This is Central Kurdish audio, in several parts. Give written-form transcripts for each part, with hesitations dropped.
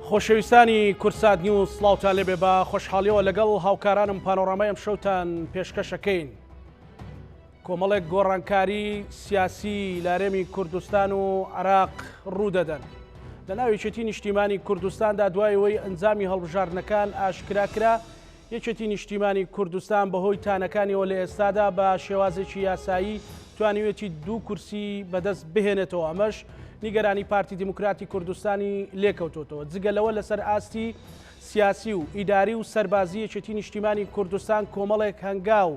خۆشەویستانی کوردسات نیوز سڵاوتان لێبێ بە خۆشحاڵیەوە لەگەڵ هاوکارانم پانۆرامای ئەم شەوتان پێشکەشەکەین. کۆمەڵێک گۆڕانکاری سیاسی لە هەرێمی کوردستان و عراق ڕوودەدەن. لە ناو یەکێتی نیشتیمانی کوردستاندا دوای ئەوەی ئەنجامی هەڵبژاردنەکان ئاشکرا کرا، یەکێتی نیشتیمانی کوردستان بەهۆی تانەکانیەوە لە ئێستادا بە شێوازێکی یاسایی توانیویەتی دوو کورسی بەدەست بهێنێتەوە، ئەمەش نیگەرانی پارتی دیموکراتی کوردستانی لێکەوتۆتەوە. جگە لەوە لەسەر ئاستی سیاسی و ئیداری و سەربازی یەکێتی نیشتیمانی کوردستان کۆمەڵێک هەنگاو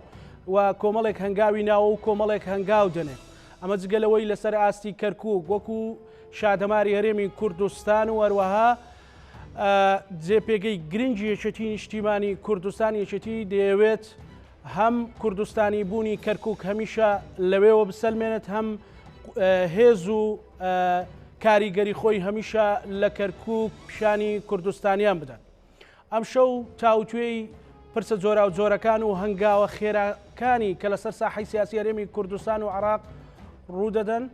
و کۆمەڵێک هەنگاوی ناوە و کۆمەڵێک هەنگاو دەنێت. ئەمە جگە لەوەی لەسەر ئاستی کەرکوک وەکو شادەماری هەرێمی کوردستان و هەروەها جێ پێگەی گرنگی یەکێتی نیشتیمانی کوردستان یەکێتی دەیەوێت هەم کوردستانی بوونی کەرکک هەمیشە لەوێوە بسەلمێنێت هەم هێز و کاریگەری خۆی هەمیشە لە کەرکک پیشانی کوردستانیان بدات. ئەم شەو تاوتوێی پرسە جۆراوجۆرەکان و هەنگاوە خێراکانی کە لەسەر ساحەی سیاسی هەرێمی کوردستان و عراق ڕوودەدەن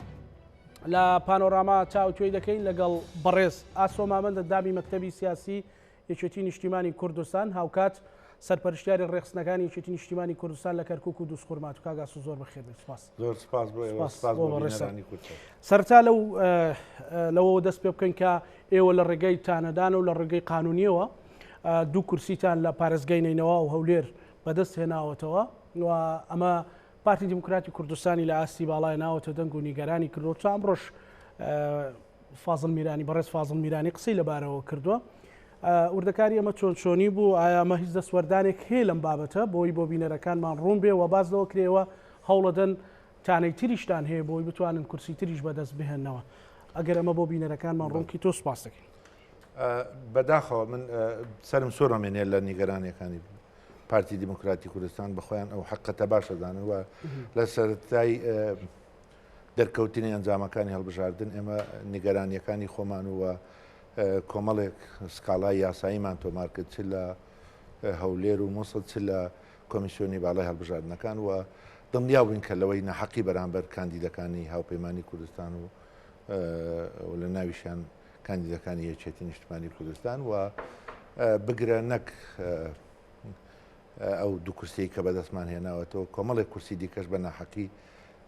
لە پانۆراما تاوتوێی دەکەین لەگەڵ بەڕێز ئاسۆ مامەند ئەندامی مەکتەبی سیاسی یەکێتی نیشتیمانی کوردستان هاوکات سەرپەرشتیاری ڕێکخستنەکانی یەکێتی نیشتیمانی کوردستان لە کەرکوک و دووزخورماتوو. کاک ئاسۆ زۆر بەخێر بێت. سپاس. زۆر سپاس بۆ ئێوە، سپاس بۆ بینەرانی کوردسات. سەرەتا لەو لەوەوە دەست پێ بکەین کە ئێوە لە ڕێگەی تانەدان و لە ڕێگەی قانونیەوە دوو کورسیتان لە پارێزگای نەینەوا و هەولێر بەدەست هێناوەتەوە و ئەمە پارتی دیموکراتی کوردستانی لە ئاستی باڵای ناوەتە دەنگ و نیگەرانی کردووە تا ئەمڕۆش فازڵ میرانی بەڕێز فازڵ میرانی قسەی لەبارەوە کردووە وردەکاری ئەمە چۆن چۆنی بوو ئایا ئەمە هیچ دەستوەردانێک هەیە لەم بابەتە بۆی بۆ بینەرەکانمان ڕوون بێ و باز لەوە کرێەوە هەوڵەدەن تانەی تریشتان هەیە بۆی بتوانن کورسی تریش بەدەست بهێنەوە ئەگەر ئەمە بۆ بینەرەکانمان ڕوونکی تۆ سپاس دەکەین. بەداخەوە من سەرم سوڕەمێنێ لە نیگەرانیەکانی پارتی دیموکراتی کوردستان بەخۆیان ئەو حقەتە باش دەزانن و لە سەرەتای دەرکەوتنی ئەنجامەکانی هەڵبژاردن ئێمە نیگەرانیەکانی خۆمان و کۆمەڵێک سکاڵای یاساییمان تۆمار کرد چ لە هەولێر و موسڵ چ لە کۆمیسیۆنی باڵای هەڵبژاردنەکان و دڵنیا بووین کە لەوەی ناحەقی بەرامبەر کاندیدەکانی هاوپەیمانی کوردستان و لە ناویشیان کاندیدەکانی یەکێتی نیشتمانی کوردستان و بگرە نەک ئەو دوو کورسیەی کە بەدەستمان هێناوەتەوە کۆمەڵێک کورسی دیکەش بە ناحەقی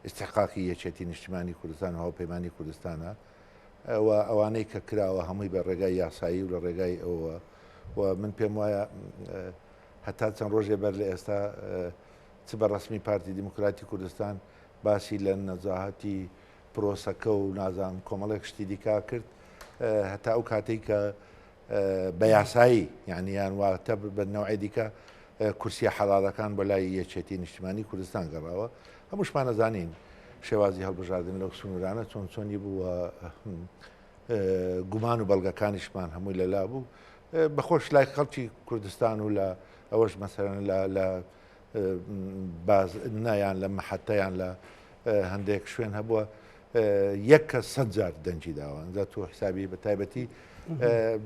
ئیستحقاقی یەکێتی نیشتمانی کوردستان و هاوپەیمانی کوردستانە و ئەوانەی کە کراوە هەمووی بە ڕێگای یاسایی و لە ڕێگای ئەوە و من پێم وایە هەتا چەند ڕۆژێ بەر لە ئێستا چ بە ڕسمی پارتی دیموکراتی کوردستان باسی لە نەزاهەتی پرۆسەکە و نازانم کۆمەڵێک شتی دیکە کرد هەتا ئەو کاتێک کە بە یاسایی یعنی یان واتە بە نەوعی دیکە کورسیە حەڵالەکان بۆ لای یەکێتی نیشتیمانی کوردستان گەڕاوە هەمووشمان ئەزانین شێوازی هەڵبژاردن لەو سنوورانە چۆن چۆنی بوو گومان و بەڵگەکانیشمان هەمووی لەلا بوو بەخۆش لای خەڵکی کوردستان و لە ئەوەش مەسەرەن لە باز نایان لە محەتەیان لە هەندێک شوێن هەبووە یەک کەس سە جار دەنگی داوە ئەنجا تۆ حسابی بە تایبەتی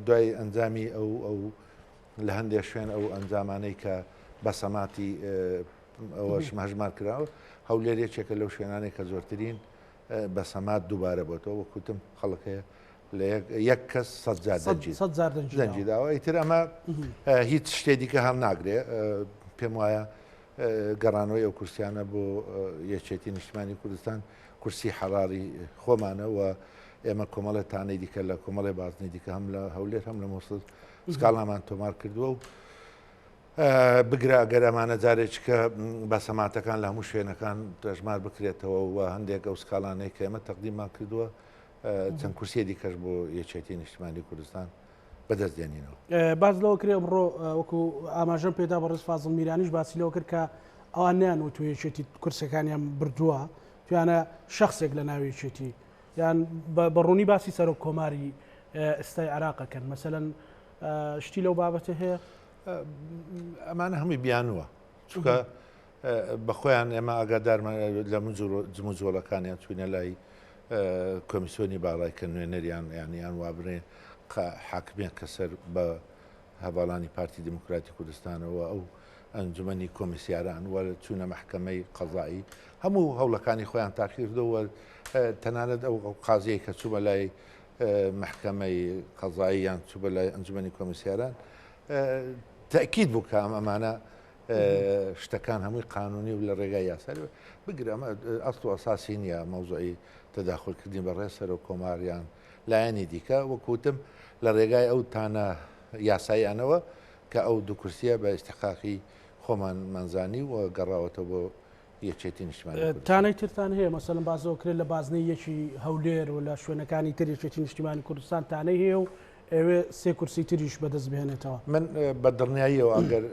دوای ئەنجامی ئەو ئەو لە هەندێک شوێن ئەو ئەنجامانەی کە بە سەماتی ئەوەش هەژمار کراوە هەولێر یەکێکە لەو شوێنانەی کە زۆرترین بە سەمات دووبارە بۆتەوە وەکوتم خەڵک هەیە لە یەک کەس سە جار دەنگی داوە ئیتر ئەمە هیچ شتێ دیکە هەڵ ناگرێ پێم وایە گەڕانەوەی ئەو کورسیانە بۆ یەکێتی نیشتمانی کوردستان کورسی حەڵاڵی خۆمانە و ئێمە کۆمەڵێ تانەی دیکە لە کۆمەڵێ بازنەی دیکە هەم لە هەولێر هەم لە موسڵ سکاڵامان تۆمار کردووە و بگرە ئەگەر ئەمانە جارێککە بە سەماتەکان لە هەموو شوێنەکان دەژمار بکرێتەوە و هەندێک ئەو سکاڵانەی کە ئێمە تەقدیممان کردووە چەند کورسیە دیکەش بۆ یەکێتی نیشتمانی کوردستان بەدەست دێنینەوە. باس لەوە کرێ ئەمڕۆ وەکو ئاماژەم پێدا بەڕێز فازڵ میرانیش باسی لەوە کرد کە ئەوان نیان وتو یەکێتی کورسەکانیان بردووە تویانە شخصێک لە ناو یەکێتی یان بە ڕوونی باسی سەرۆک کۆماری ئێستای عراقەکەن مەسەەن شتی لەو بابەتە هەیە ئەمانە هەمووی بیانووە چونکە بەخۆیان ئێمە ئاگادارمان لە جموجۆڵەکانیان چوینە لای کۆمیسیۆنی باڵای کە نوێنەریان یانیان وابرێ حاکمیان کە سەر بە هەڤاڵانی پارتی دیموکراتی کوردستانەوە ئەو ئەنجومەنی کۆمیسیاران و چوونە مەحکەمەی قەزایی هەموو هەوڵەکانی خۆیان تاقیکردەوە تەنانەت ئەو قازیەی کە چوومە لای مەحکەمەی قەزایی یان چوو بە لای ئەنجومەنی کۆمیسیاران تەئکید بوو کە ئەم ئەمانە شتەکان هەمووی قانونی و لە ڕێگای یاسایی بگرە ئەمە ئەسڵ و ئەساسی نییە مەوزوعی تەداخولکردنی بەڕێز سەرۆک کۆمار یان لایەنی دیکە وەک وتم لە ڕێگای ئەو تانە یاساییانەوە کە ئەو دوو کورسیە بە ئیستحقاقی خۆمان مانزانی و گەڕاوەتەوە بۆ یەکێتی نیشتمانی کوردستان. تانەی ترتان هەیە مەسەلەن باس لەوە کرێت لە بازنەی یەکی هەولێر و لە شوێنەکانی تر یەکێتی نیشتیمانی کوردستان تانەی هەیە و ئەوێ سێ کورسی تریش بەدەست بهێنێتەوە. من بە دڵنیاییەوە ئەگەر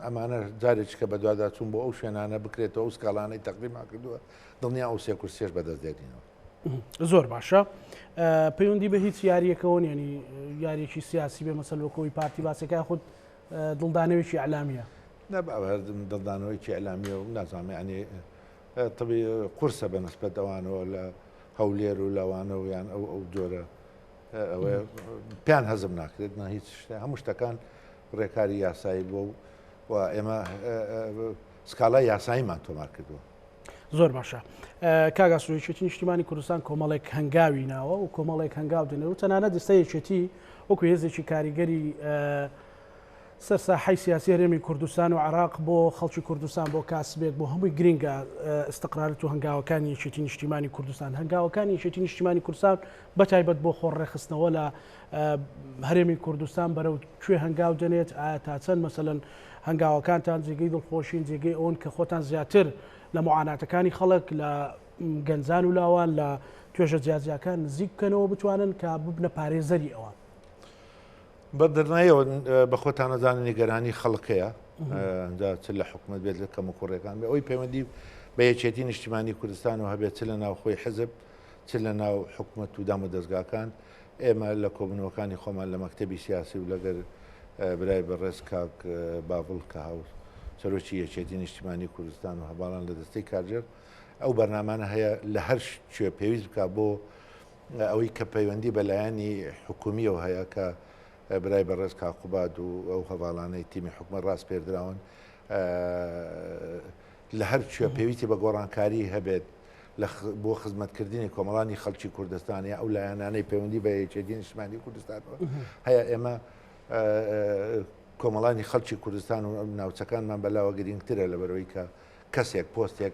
ئەمانە جارێکی کە بەدواداچوون بۆ ئەو شوێنانە بکرێتەوە ئەو سکاڵانەی تەقدیمان کردووە دڵنیا ئەو سێ کورسیەش بەدەست دێنینەوە. زۆر باشە پەیوەندی بە هیچ یاریەکەوە ینی یاریەکی سیاسی بێ مەسەل وەکەوەی پارتی باسەکە خود دڵدانەوەیکی ئەلامیە نا بابە هەر دڵدانەوەیکی ئیعلامیە و نازانم یانی تەبی قورسە بە نسبەت ئەوانەوە لە هەولێر و لەوانە و یان ئەو ئەو جۆرە ئەوە پیان هەزم ناکرێت نا هیچ شتێ هەموو شتەکان ڕێکاری یاسایی بووە و و ئێمە سکاڵای یاساییمان تۆمار کردووە. زۆر باشە کاک ئاسۆ یەکێتی نیشتیمانی کوردستان کۆمەڵێک هەنگاوی ناوە و کۆمەڵێک هەنگاو دەنێت و تەنانەت ئێستا یەکێتی وەکو هێزێکی کاریگەری سەر ساحەی سیاسی هەرێمی کوردستان و عراق بۆ خەڵکی کوردستان بۆ کاسبێک بۆ هەمووی گرنگە ئستقرارت و هەنگاوەکانی یەکێتی نیشتیمانی کوردستان هەنگاوەکانی یەکێتی نیشتیمانی کوردستان بە تایبەت بۆ خۆ ڕێکخستنەوە لە هەرێمی کوردستان بەرەو کوێ هەنگاو دەنێت ئایا تا چەند مەسەلەن هەنگاوەکانتان جێگەی دڵخۆشین جێگەی ئەوەن کە خۆتان زیاتر لە معاناتەکانی خەڵک لە گەنجان و لاوان لە توێژە جیاجیاکان نزیک بکەنەوە بتوانن کە ببنە پارێزەری ئەوان. بە دڵنیاییەوە بە خۆتان ئەزانن نیگەرانی خەڵک هەیە جا چ لە حکومەت بێت لە کەموکوڕیەکان بێت ئەوەی پەیوەندی بە یەکێتی نیشتیمانی کوردستان و هەبێت چ لە ناوخۆی حزب چ لە ناو حکومەت و دام و دەزگاکان ئێمە لە کۆبنەوەکانی خۆمان لە مەکتەبی سیاسی و لەگەر برای بەڕێز کاک باڤڵ کە هاو سەرۆکی یەکێتی نیشتیمانی کوردستان و هەڤاڵان لە دەستەی کارگێڕ ئەو بەرنامانە هەیە لە هەر کوێ پێویست بکات بۆ ئەوەی کە پەیوەندی بە لایەنی حکومیەوە هەیە کە برای بەڕێز کاک قوباد و ئەو هەڤاڵانەی تیمی حکومەت ڕاسپێردراون لە هەر کوێ پێویستی بە گۆڕانکاری هەبێت بۆ خزمەتکردنی کۆمەڵانی خەڵکی کوردستان یا ئەو لایەنانەی پەیوەندی بە یەکێتی نیشتمانی کوردستانەوە هەیە ئێمە کۆمەڵانی خەڵکی کوردستان و ناوچەکانمان بەلاوە گرنگترە لەبەرەوەی کە کەسێک پۆستێک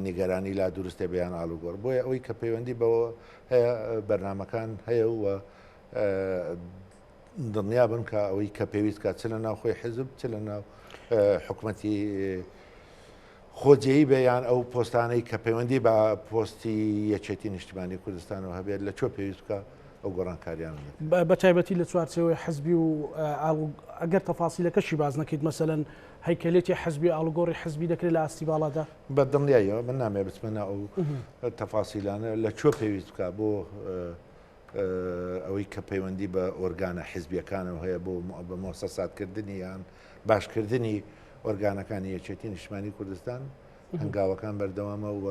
نیگەرانی لا دروست دەبێ یان ئاڵوگۆڕ بۆیە ئەوەی کە پەیوەندی بەوە هەیە بەرنامەکان هەیە و دڵنیا بن کە ئەوەی کە پێویست کات چ لە ناوخۆی حیزب چ لە ناو حکومەتی خۆجێی بێ یان ئەو پۆستانەی کە پەیوەندی بە پۆستی یەکێتی نیشتیمانی کوردستانەوە هەبێت لە چۆ پێویست بکە ئەو گۆڕانکاریانە دەکرێت. بە تایبەتی لە چوارچێوەی حزبی و ئەگەر تەفاسیلەکەشی باس نەکەیت مەسەلەن هەیکەلێتی حزبی ئاڵوگۆڕی حزبی دەکرێت لە ئاستی باڵادا؟ بە دڵنیاییەوە من نامەوێت بچمە ناو ئەو تەفاسیلانە لە کوێ پێویست بکات بۆ ئەوەی کە پەیوەندی بە ئۆرگانە حزبیەکانەوە هەیە بۆ بە مۆسەساتکردنی یان باشکردنی ئۆرگانەکانی یەکێتی نیشتمانی کوردستان هەنگاوەکان بەردەوامە و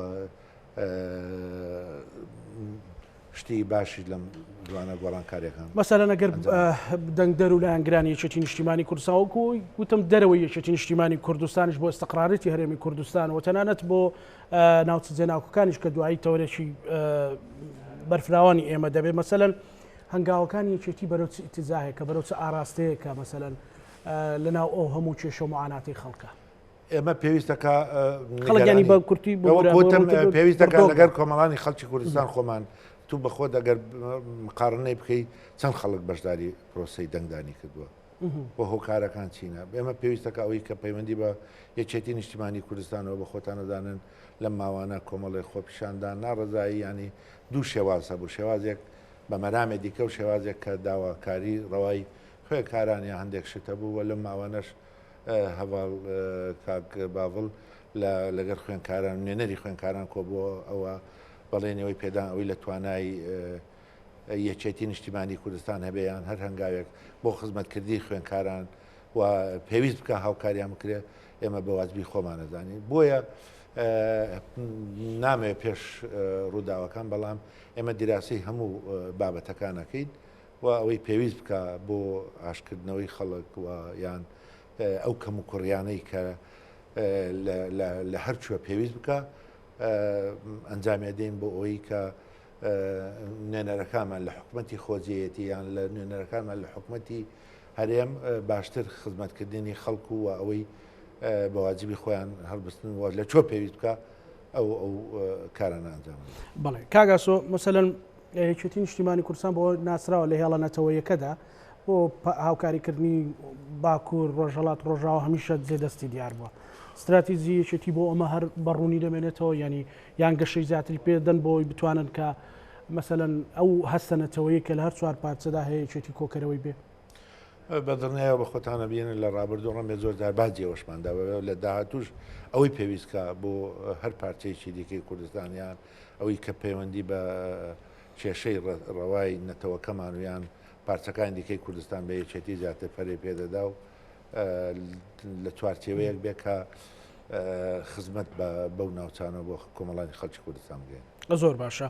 شتی باشیش لەم دوانە گۆڕانکاریەکان. مەسەلەن ئەگەر دەنگدەر و لایەنگرانی یەکێتی نیشتیمانی کوردستان وەکو وتم دەرەوەی یەکێتی نیشتیمانی کوردستانیش بۆ ئیستقرارێتی هەرێمی کوردستان و تەنانەت بۆ ناوچە جێناوکەکانیش کە دوایی تەوەرێکی بەرفراوانی ئێمە دەبێت مەسەلەن هەنگاوەکانی یەکێتی بەرەو چ ئیتجاهێکە بەرەو چ ئاراستەیەکە مەسەلەن لەناو ئەو هەموو کێشە و معاناتی خەڵکە. ئێمە پێویستە کە خەڵک یانی بە کورتی بۆ وتم پێویستە کە لەگەر کۆمەڵانی خەڵکی کوردستان خۆمان تو بە خۆت ئەگەر مقارنەی بکەی چەند خەڵک بەشداری پرۆسەی دەنگدانی کردووە و هۆکارەکان چینە ئێمە پێویستە کە ئەوەی کە پەیوەندی بە یەکێتی نیشتیمانی کوردستانەوە بە خۆتانەدانن لەم ماوانە کۆمەڵی خۆپیشاندان ناڕەزایی ینی دوو شێواز هەبوو شێوازێک بە مەرامێ دیکە و شێوازێک کە داواکاری ڕەوای خوێکاران یا هەندێک شت هەبوو و لەم ماوانەش هەڤاڵ کاک باڤڵ لە لەگەر خوێنکاران نوێنەری خوێنکاران کۆبووە ئەوە بەڵێنی ئەوەی پێدان ئەوەی لە توانای یەکێتی نیشتیمانی کوردستان هەبێ یان هەر هەنگاوێک بۆ خزمەتکردنی خوێنکاران و پێویست بکە هاوکاریان بکرێ ئێمە بە واجبی خۆمان ئەزانین بۆیە نامەوێ پێش ڕووداوەکان بەڵام ئێمە دیراسی هەموو بابەتەکانەکەین و ئەوەی پێویست بکا بۆ ئاشکردنەوەی خەڵک و یان ئەو کەموکوڕیانەی کە لە هەر کوێ پێویست بکا ئەنجامی ئەدەین بۆ ئەوەی کە. نوێنەرەکانمان لە حکومەتی خۆجێیەتی یان لە نوێنەرەکانمان لە حکومەتی هەرێم باشتر خزمەتکردنی خەڵک و ئەوەی بە واجبی خۆیان هەڵبستن و لە چۆ پێویست بکە ئەو ئەو کارانە ئەنجام بەڵێ کاک ئاسۆ مەسەلەن یەکێتی نیشتیمانی کوردستان بۆ ناسراوە لە هێڵە نەتەوەیەکەدا بۆ هاوکاریکردنی باکوور ڕۆژهەڵات ڕۆژاوا هەمیشە جێ دەستی دیار بووە ستراتیزی یەکێتی بۆ ئەمە هەر بەڕوونی دەمێنێتەوە ینی یان گەشەی زیاتری پێدەن بۆی بتوانن کە مەسەلەن ئەو هەستە نەتەوەیە کە لە هەر چوار پارچەدا هەیە یەکێتی کۆکەرەوەی بێ. بە دڵنیایەوە بە خۆتانە بینن لە ڕابردوو ڕەنگە زۆر جار باجی ئەوەشمان دابێ لە داهاتووش ئەوەی پێویست کا بۆ هەر پارچەیەکی دیکەی کوردستان یان ئەوەی کە پەیوەندی بە کێشەی ڕەوای نەتەوەکەمان و یان پارچەکانی دیکەی کوردستان بە یەکێتی زیاتر پەرەی پێدەدا و لە چوارچێوەیەک بێ کە خزمەت بەو ناوچانە بۆ کۆمەڵانی خەڵکی کوردستان بگەین. زۆر باشە.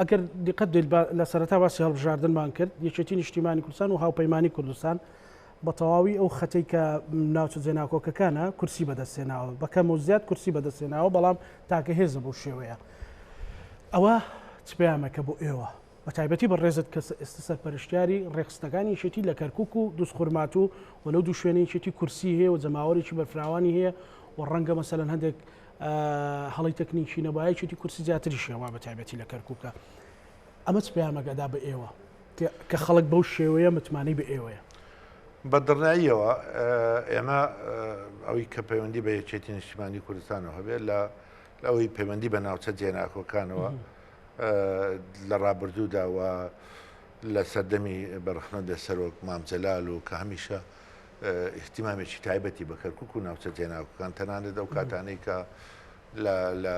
ئەگەر دیقەت بدەیت لە سەرەتا باسی هەڵبژاردنمان کرد یەکێتی نیشتیمانی کوردستان و هاوپەیمانی کوردستان بە تەواوی ئەو خەتەی کە ناوچە جێناکۆکەکانە کورسی بەدەستێناوە بە کەم و زیاد کورسی بەدەستێناوە بەڵام تاکە هێزە بۆ شێوەیە ئەوە چ پەیامێکە بۆ ئێوە بە تایبەتی بە ڕێزت کە ئێستا سەرپەرشتیاری ڕێکخستنەکانی یەکێتی لە کەرکک و دووزخورماتوو و لەو دوو شوێنە یەکێتی کورسی هەیە و جەماوەرێکی بەرفراوانی هەیە و ڕەنگە مەسەلەن هەندێک هەڵەی تەکنیکی نەبایە یەکێتی کورسی زیاتریش هەوا بە تایبەتی لە کەرکووکە ئەمە چ پەیامێک ئەدا بە ئێوە کە خەڵک بەو شێوەیە متمانەی بە ئێوەیە؟ بە دڵنیاییەوە ئێمە ئەوەی کە پەیوەندی بە یەکێتی نیشتیمانی کوردستانەوە هەبێت لە ئەوەی پەیوەندی بە ناوچە جێناکۆکانەوە لە ڕابردوودا و لە سەردەمی بەڕەحمەت بێ سەرۆک مام جەلال و کە هەمیشە ئیهتیمامێکی تایبەتی بە کەرکوک و ناوچە جێناکۆکان تەنانەت ئەو کاتانەی کە لە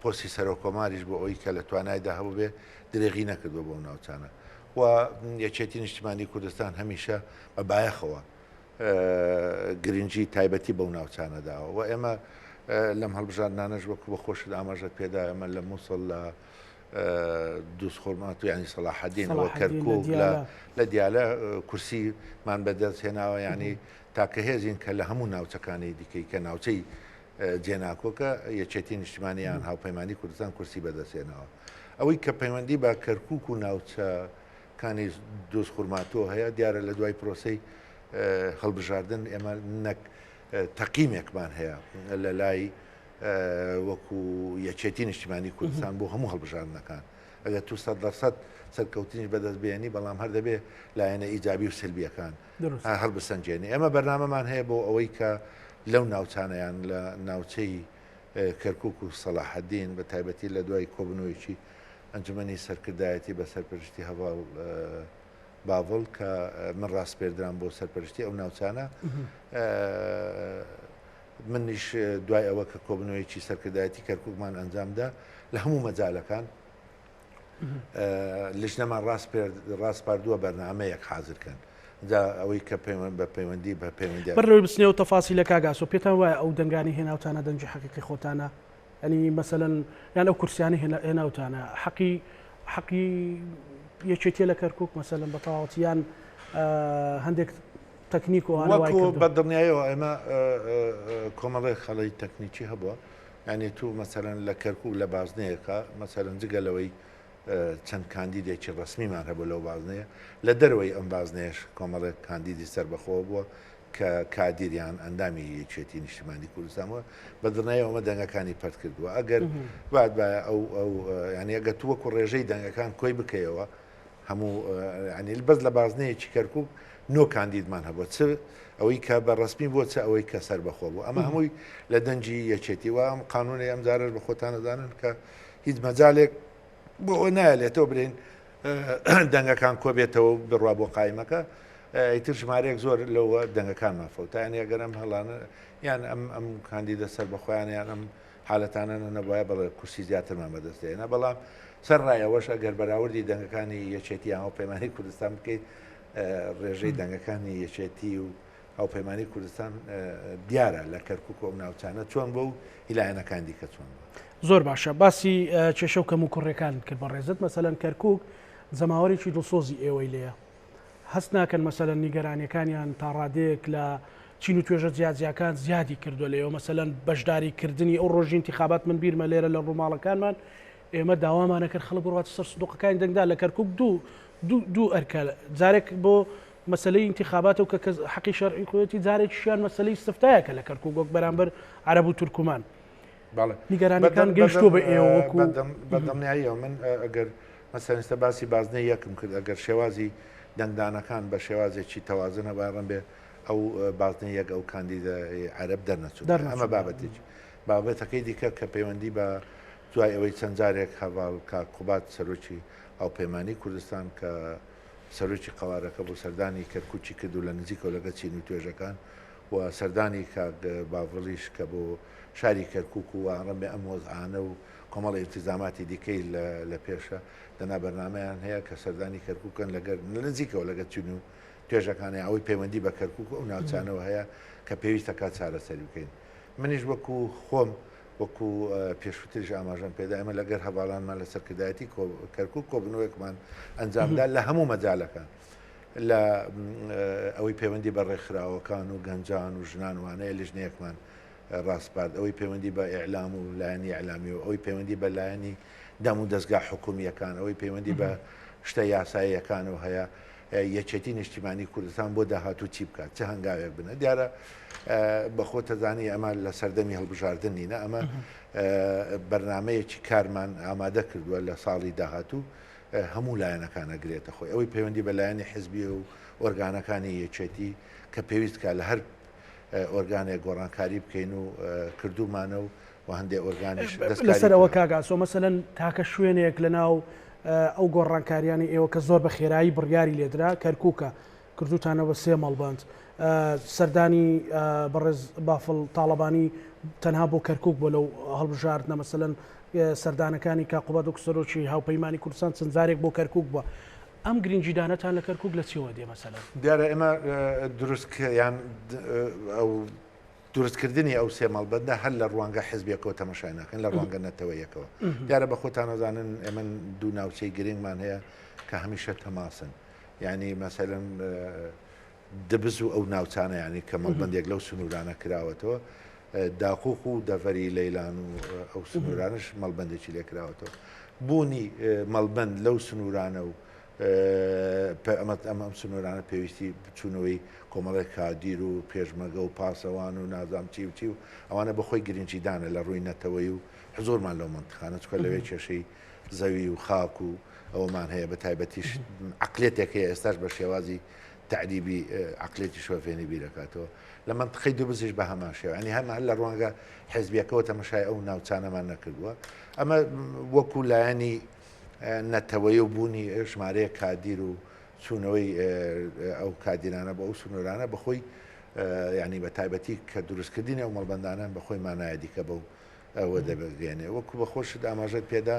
پۆستی سەرۆککۆماریش بۆ ئەوەی کە لە توانایدا هەبووبێ درێغی نەکردووە بەو ناوچانە و یەکێتی نیشتمانی کوردستان هەمیشە بە بایەخەوە گرنگی تایبەتی بەو ناوچانە داوە و ئێمە لەم هەڵبژاردنانەش وەکو بە خۆشت ئاماژەت پێدا ئێمە لە مووسڵ لە دووزخورماتوو یانی سەڵاحەدین و کەرکوک لە دیالە کورسیمان بەدەست هێناوە یانی تاکە هێزین کە لە هەموو ناوچەکانی دیکەی کە ناوچەی جێناکۆکە یەکێتی نیشتمانی یان هاوپەیمانی کوردستان کورسی بەدەستهێناوە ئەوەی کە پەیوەندی بە کەرکوک و ناوچەکانی دووزخورماتوو هەیە دیارە لە دوای پرۆسەی هەڵبژاردن ئێمە نەک تەقیمێکمان هەیە لە لای وەکو یەکێتی نیشتیمانی کوردستان بۆ هەموو هەڵبژاردنەکان ئەگەر تو 100% سەرکەوتنیش بەدەست بێنی بەڵام هەر دەبێ لایەنە ئیجابی و سلبیەکان هەڵبسەنگێنی ئێمە بەرنامەمان هەیە بۆ ئەوەی کە لەو ناوچانەیان لە ناوچەی کەرکک و سەلاحەدین بە تایبەتی لە دوای کۆبنەوەیکی ئەنجومەنی سەرکردایەتی بە سەرپەرشتی هەڤاڵ باڤڵ کە من ڕاسپێردرام بۆ سەرپەرشتی ئەو ناوچانە منیش دوای ئەوە کە کۆبنەوەیەکی سەرکردایەتی کەرکوکمان ئەنجامدا لە هەموو مەجالەکان لژنەمان ڕاسپاردووە بەرنامەیەک حازرکەن جا ئەوەی کە پەیوەند بە پەیوەندی بە پەیوەندی بەر لەوەی بچنەوە تەفاسیلە کاک ئاسۆ پێتان وایە ئەو دەنگانەی هێناوتانە دەنگی حەقیقی خۆتانە یانی مەسەلەن یان ئەو کورسیانەی هێناوتانە حەقی حەقی یەکێتیە لە کەرکک مەسەلەن بە تەواوەتی یان هەندێک تەکنیک و ئەوانە وای وەکو کردووە؟ بە دڵنیایەوە ئێمە کۆمەڵێک خەڵی تەکنیکی هەبووە یعنی تو مەسەلەن لە کەرکک لە بازنەیەکە مەسەلەن جگە لەوەی چەند کاندیدێکی ڕەسمیمان هەبوو لەو بازنەیە لە دەرەوەی ئەم بازنەیەش کۆمەڵێک کاندیدی سەربەخۆ بووە کە کادیر یان ئەندامی یەکێتی نیشتیمانی کوردستان بووە بە دڵنیایەوە ئەمە دەنگەکانی پەرت کردووە ئەگەر بات باە ئەو ئەو یعنی ئەگەر تو وەکو ڕێژەی دەنگەکان کۆی بکەیەوە هەموو ینی بەس لە بازنەیەکی کەرکک نۆ کاندیدمان هەبوو چ ئەوەی کە بە ڕسمی بووە چ ئەوەی کە سەربەخۆ بوو ئەمە هەمووی لە دەنگی یەکێتی و ئەم قانونی ئەم جارەش بە خۆتان دەزانن کە هیچ مەجالێک بۆ ئەوە نایەلێتەوە برێن دەنگەکان کۆبێتەوە و بڕوا بۆ قایمەکە ئیتر ژمارەیەک زۆر لەوە دەنگەکانمان فەوتا یان ئەگەر ئەم هەڵانە یان ئەم ئەم کاندیدە سەر بەخۆیان یان ئەم حالەتانە نەبوایە بەڵێ کورسی زیاترمان بەدەست دێنا بەڵام سەر ڕایەوەش ئەگەر بەراوردی دەنگەکانی یەکێتی یان هاوپەیمانی کوردستان بکەیت ڕێژەی دەنگەکانی یەکێتی و هاوپەیمانی کوردستان دیارە لە کەرکک و ئەو ناوچانە چۆن بوو و هی لایەنەکان دیکە چۆن بوو. زۆر باشە باسی کێشە و کەموکوڕیەکانت کرد بەڕێزت مەسەلەن کەرکوک جەماوەرێکی دڵسۆزی ئێوەی لێیە هەست ناکەن مەسەلەن نیگەرانیەکانیان تا ڕادەیەک لە چین و توێژە جیاجیاکان زیادی کردووە لێەوە مەسەلەن بەشداری کردنی ئەو ڕۆژی انتخابات من بیرمە لێرە لە ڕووماڵەکانمان ئێمە داوامانە کرد خەڵک بڕواتە سەر سندوقەکانی دەنگدان لە کەرکک دوو دوو دوو ئەرکە جارێک بۆ مەسەلەی ئینتیخاباتە و کە کەس حەقی شەرعی خۆیەتی جارێکیشیان مەسەلەی ئیستفتایەکە لە کەرکوک وەک بەرامبەر عەرەب و تورکمان. بەڵێ نیگەرانیەکان گەیشتووە بە ئێوە وەکو بە دڵنیاییەوە من ئەگەر مەسەلەن ئێستا باسی بازنەی یەکم کرد ئەگەر شێوازی دەنگدانەکان بە شێوازێکی تەوازن هەبایە ڕەنبێ ئەو بازنەی یەک ئەو کاندیدە عەرەب دەرنەچوو ئەمە بابەتێکی بابەتەکەی دیکە کە پەیوەندی بە دوای ئەوەی چەند جارێک هەڤاڵ کاک قوباد سەرۆکی هاوپەیمانی کوردستان کە سەرۆکی قەوارەکە بوو سەردانی کەرکوکی کرد و لە نزیکەوە لەگەڵ چین و توێژەکان و سەردانی کاک باڤڵیش کە بۆ شاری کەرکوک و ڕەنبێ ئەم وەزعانە و کۆمەڵی ئیلتیزاماتی دیکەی لە پێشە دەنا بەرنامەیان هەیە کە سەردانی کەرکوک کەن لەگەر لە نزیکەوە لەگەڵ چین و توێژەکانی ئەوەی پەیوەندی بە کەرکوک و ئەو ناوچانەوە هەیە کە پێویستە کات چارەسەری بکەین منیش وەکو خۆم وەکو پێشووتریش ئاماژەم پێدا ئێمە لەگەر هەڤاڵانمان لە سەرکردایەتی کەرکوک کۆبوونەوەیەکمان ئەنجامدا لە هەموو مەجالەکان لە ئەوەی پەیوەندی بە ڕێکخراوەکان و گەنجان و ژنان وانەیە لیژنەیەکمان ڕاسپارد ئەوەی پەیوەندی بە ئیعلام و لایەنی ئیعلامی و ئەوەی پەیوەندی بە لایەنی دام و دەستگا حکومییەکان ئەوەی پەیوەندی بە شتە یاساییەکان و هەیە یەکێتی نیشتیمانی کوردستان بۆ داهاتوو چی بکات چ هەنگاوێک بنە دیارە بە خۆتەزانی ئەمە لە سەردەمی هەڵبژاردن نینە ئەمە بەرنمەیەکی کارمان ئامادە کردووە لە ساڵی داهاتوو هەموو لایەنەکان ئەگرێتە خۆی ئەوەی پەیوەندی بە لایەنی حزبی و ئۆرگانەکانی یەکێتی کە پێویست کا لە هەر ئۆرگانێک گۆڕانکاری بکەین و کردومانە و و هەندێک ئۆرگانیش لەسەرەوە کاک ئاسۆ مەسەلەن تاکە شوێنێک لە ناو ئەو گۆڕانکاریانی ئێوە کە زۆر بە خێرایی بڕیاری لێدرا کەرکووکە کردوتانە بە سێ مەڵبەند سەردانی بەڕێز بافڵ تاڵەبانی تەنها بۆ کەرکک بۆ لەو هەڵبژاردنە مەسەلەن سەردانەکانی کاقوباد وەک سەرۆکی هاوپەیمانی کوردستان چەند جارێک بۆ کەرکک بووە ئەم گرنگیدانەتان لە کەرکک لە چیەوە دێ مەسەلەن؟ دیارە ئێمە دروست یان ئەو دروستکردنی ئەو سێ مەڵبەندە هەر لە ڕوانگە حزبیەکەوە تەمەشای ناکەن لە ڕوانگە نەتەوەیەکەوە دیارە بە خۆتان ئەزانن ئێمە دوو ناوچەی گرنگمان هەیە کە هەمیشە تەماسن یعنی مەسەلەن دبز و ئەو ناوچانە ینی کە مەڵبندێک لەو سنوورانە کراوەتەوە داقوق و دەڤەری لەیلان و ئەو سنوورانش مەڵبندێکی لێکراوەتەوە بوونی مەڵبند لەو سنوورانە و ئەمە ئەم سنوورانە پێویستی بچوونەوەی کۆمەڵێک کادیر و پێشمەگە و پاسەوان و نازام چی و چی و ئەوانە بەخۆی گرنگیدانە لە ڕووی نەتەوەی و حزۆرمان لەو منتیقانە چکە لەوێ کێشەی زەوی و خاک و ئەوەمان هەیە بە تایبەتیش عقلێتێک هەیە ئێستاش بە شێوازی تەعریبی عقلێتی شۆفێنی بیرەکاتەوە لە منتقەی دووبزیش بە هەمان شێوە ینی هەمە هەر لە ڕوانگە حزبیەکەوە تەمەشای ئەو ناوچانەمان نەکردووە ئەمە وەکو لایەنی نەتەوەیی و بوونی ژمارەیەک کادیر و چوونەوەی ئەو کادیرانە بۆ ئەو سنوورانە بەخۆی ینی بە تایبەتی کە دروستکردنی ئەو مەڵبەندانە بەخۆی مانایە دیکە بەو ئەوە دەبگەێنێ وەکو بە خۆشت ئاماژەت پێدا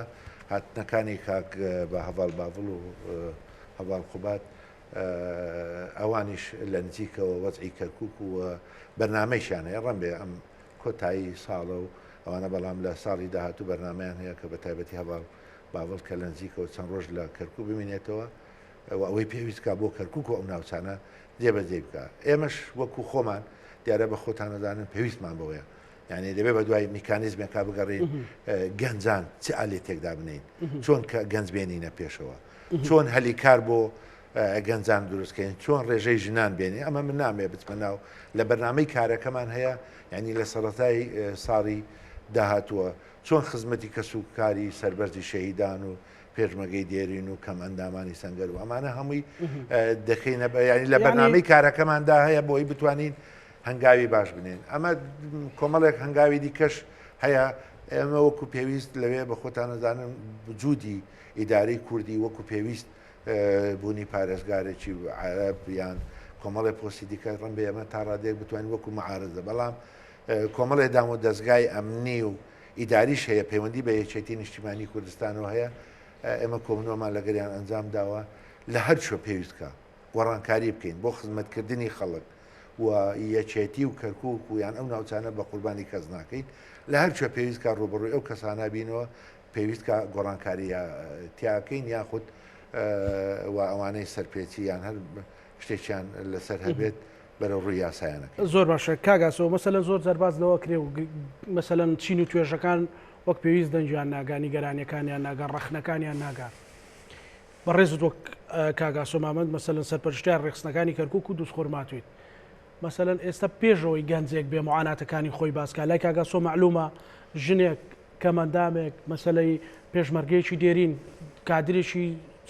هاتنەکانی کاک بە هەڤاڵ باڤڵ و هەڤاڵ قوباد ئەوانیش لە نزیکەوە وەزعی کەرکک و بەرنمەیشیان هەیە ڕەنبێ ئەم کۆتایی ساڵە و ئەوانە بەڵام لە ساڵی داهاتوو بەرنامەیان هەیە کە بە تایبەتی هەڤاڵ باڤڵ کە لە نزیکەوە چەند ڕۆژ لە کەرکوک بمینێتەوە و ئەوەی پێویست کا بۆ کەرکوک و ئەو ناوچانە جێبەجێ بکا. ئێمەش وەکو خۆمان دیارە بە خۆتان ئەزانن پێویستمان بەوەیە. یعنی دەبێ بە دوای میکانیزمێکا بگەڕێین گەنجان چ ئالێتێک دابنین چۆن کە گەنج بێنینە پێشەوە چۆن هەلی کار بۆ گەنجان دروستکەین چۆن ڕێژەی ژنان بێنین ئەمە من نامێ بچمە ناو لە بەرنامەی کارەکەمان هەیە یعنی لە سەرەتای ساڵی داهاتووە چۆن خزمەتی کەس و کاری سەربەرزی شەهیدان و پێشمەگەی دێرین و کەم ئەندامانی سەنگەر و ئەمانە هەمووی دەکەینە ینی لە بەرنامەی کارەکەماندا هەیە بۆی بتوانین هەنگاوی باش بنێن ئەمە کۆمەڵێک هەنگاوی دیکەش هەیە ئێمە وەکو پێویست لەوێ بە خۆتانەزانن وجودی ئیداری کوردی وەکو پێویست بوونی پارێزگارێکی عەرەب یان کۆمەڵێ پۆستی دیکە ڕەنبێ ئێمە تا ڕادەیەک بتوانین وەکو معارزە بەڵام کۆمەڵێ دام و دەزگای ئەمنی و ئیداریش هەیە پەیوەندی بە یەکێتی نیشتیمانی کوردستانەوە هەیە ئێمە کۆبوونەوەمان لەگەریان ئەنجام داوە لە هەر کوێ پێویست کە گۆڕانکاری بکەین بۆ خزمەتکردنی خەڵک و یەکێتی و کەرکوک و یان ئەو ناوچانە بە قوربانی کەس ناکەین لە هەر کوێ پێویست کە ڕووبەڕووی ئەو کەسانە بینەوە پێویست کە گۆڕانکاری تیاکەین یاخود و ئەوانەی سەرپێچی یان هەر شتێکیان لەسەر هەبێت بەرەو ڕووی یاسایانەکەین. زۆر باشە کاک ئاسۆ مەسەلەن زۆر جار باس لەوە کرێ و مەسەلەن چین و توێژەکان وەک پێویست دەنگیان ناگا، نیگەرانیەکانیان ناگا، ڕەخنەکانیان ناگا. بەڕێزت وەک کاک ئاسۆ مامەند مەسەلەن سەرپەرشتیار ڕێکخستنەکانی کەرکوک و دوزخورماتویت. مەسەلەن ئێستا پێشەوەی گەنجێک بێ معاناتەکانی خۆی باس کا لای کاک ئاسۆ مەعلومە ژنێک کەمەندامێک مەسەلەی پێشمەرگەیەکی دێرین کادرێکی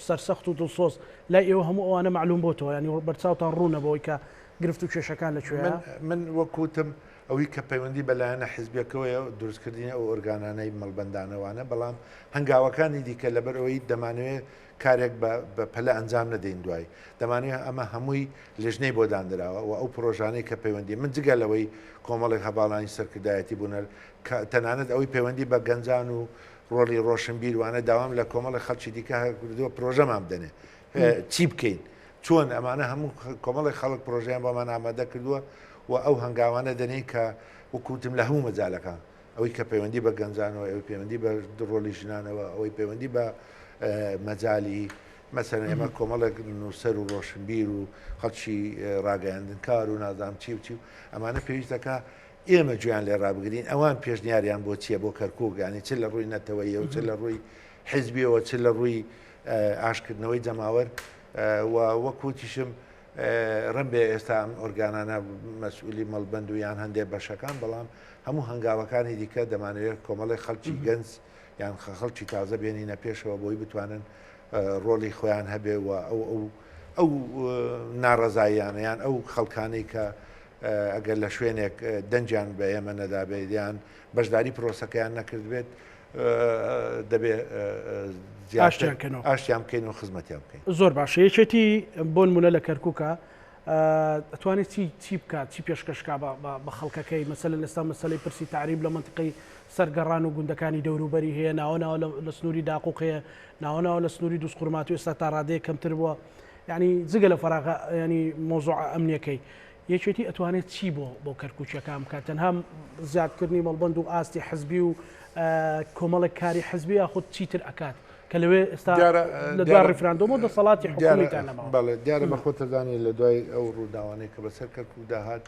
سەرسەخت و دڵسۆز لای ئێوە هەموو ئەوانە مەعلوم بۆتەوە یانی بەرچاوتان ڕوونە بەوەی کە گرفت و کێشەکان لە کوێیە؟ من وەک وتم ئەوی کە پەیوەندی بە لایەنە حزبیەکەوەیە دروستکردنی ئەو ئۆرگانانەی مەڵبەندانەوانە بەڵام هەنگاوەکانی دیکە لەبەر ئەوەی دەمانەوێت کارێک بە پەلە ئەنجام نەدەین دوای دەمانەوێت ئەمە هەمووی لیژنەی بۆ دانراوە و ئەو پرۆژانەی کە پەیوەندی من جگە لەوەی کۆمەڵێک هەڤاڵانی سەرکردایەتی بوونە تەنانەت ئەوەی پەیوەندی بە گەنجان و ڕۆڵی ڕۆشنبیر وانە داوام لە کۆمەڵێک خەڵکی دیکە کردووە پرۆژەمان بدەنێ چی بکەین چۆن ئەمانە هەموو کۆمەڵێک خەڵک پرۆژیان بۆمان ئامادە کردووە و ئەو هەنگاوانە دەنێین کە وەکوتم لە هەموو مەجالەکان ئەوەی کە پەیوەندی بە گەنجانەوە ئەوەی پەیوەندی بە ڕۆلی ژنانەوە ئەوەی پەیوەندی بە مەجالی مەسەن ئێمە کۆمەڵێک نووسەر و ڕۆشنبیر و خەڵکی ڕاگەیاندنکار و نازانم چی و چی و ئەمانە پێویست دەکا ئێمە گوێیان لێ ڕابگرین ئەوان پێشنیاریان بۆ چییە بۆ کەرکوک یانی چ لە ڕووی نەتەوەییەوە چ لە ڕووی حیزبیەوە چ لە ڕووی ئاشکردنەوەی جەماوەر و وەک وتیشم ڕەنبێ ئێستا ئەم ئۆرگانانە مەسئولی مەڵبەند و یان هەندێک بەشەکان بەڵام هەموو هەنگاوەکانی دیکە دەمانەوێت کۆمەڵی خەڵکی گەنج یان خەڵکی تازە بێنینە پێشەوە بۆی بتوانن ڕۆڵی خۆیان هەبێ و ئەو ئەو ئەو ناڕەزاییانە یان ئەو خەڵکانەی کە ئەگەر لە شوێنێک دەنگیان بە ئێمە نەدابێت یان بەشداری پرۆسەکەیان نەکردبێت دەبێ ئاشتیان کەنەوە ئاشتیان بکەین و خزمەتیان بکەین. زۆر باشە یەکێتی بۆ نمونە لە کەرکوکە ئەتوانێت چی چی بکات چی پێشکەشکا بە خەڵکەکەی مەسەلەن ئێستا مەسەلەی پرسی تەعریب لە مەنتیقەی سەرگەڕان و گوندەکانی دەوروبەری هەیە ناوە ناوە لە سنووری داقوق هەیە ناوە ناوە لە سنووری دووزخورماتوو ئێستا تا ڕادەیەک کەمتر بووە یعنی جگە لە فەراغە ینی مۆزوعە ئەمنیەکەی یەکێتی ئەتوانێت چی بۆ بۆ کەرکوکیەکان بکات تەنها زیادکردنی مەڵبەند و ئاستی حزبی و کۆمەڵێک کاری حزبی یاخود چیتر ئەکات کە لەوێ ئێستا لە دوای ڕیفراندۆم و دەسەڵاتی حکومیتان نەماوە. بەڵێ دیارە بە خۆتەزانی لە دوای ئەو ڕووداوانەی کە بەسەر کەرکوکدا هات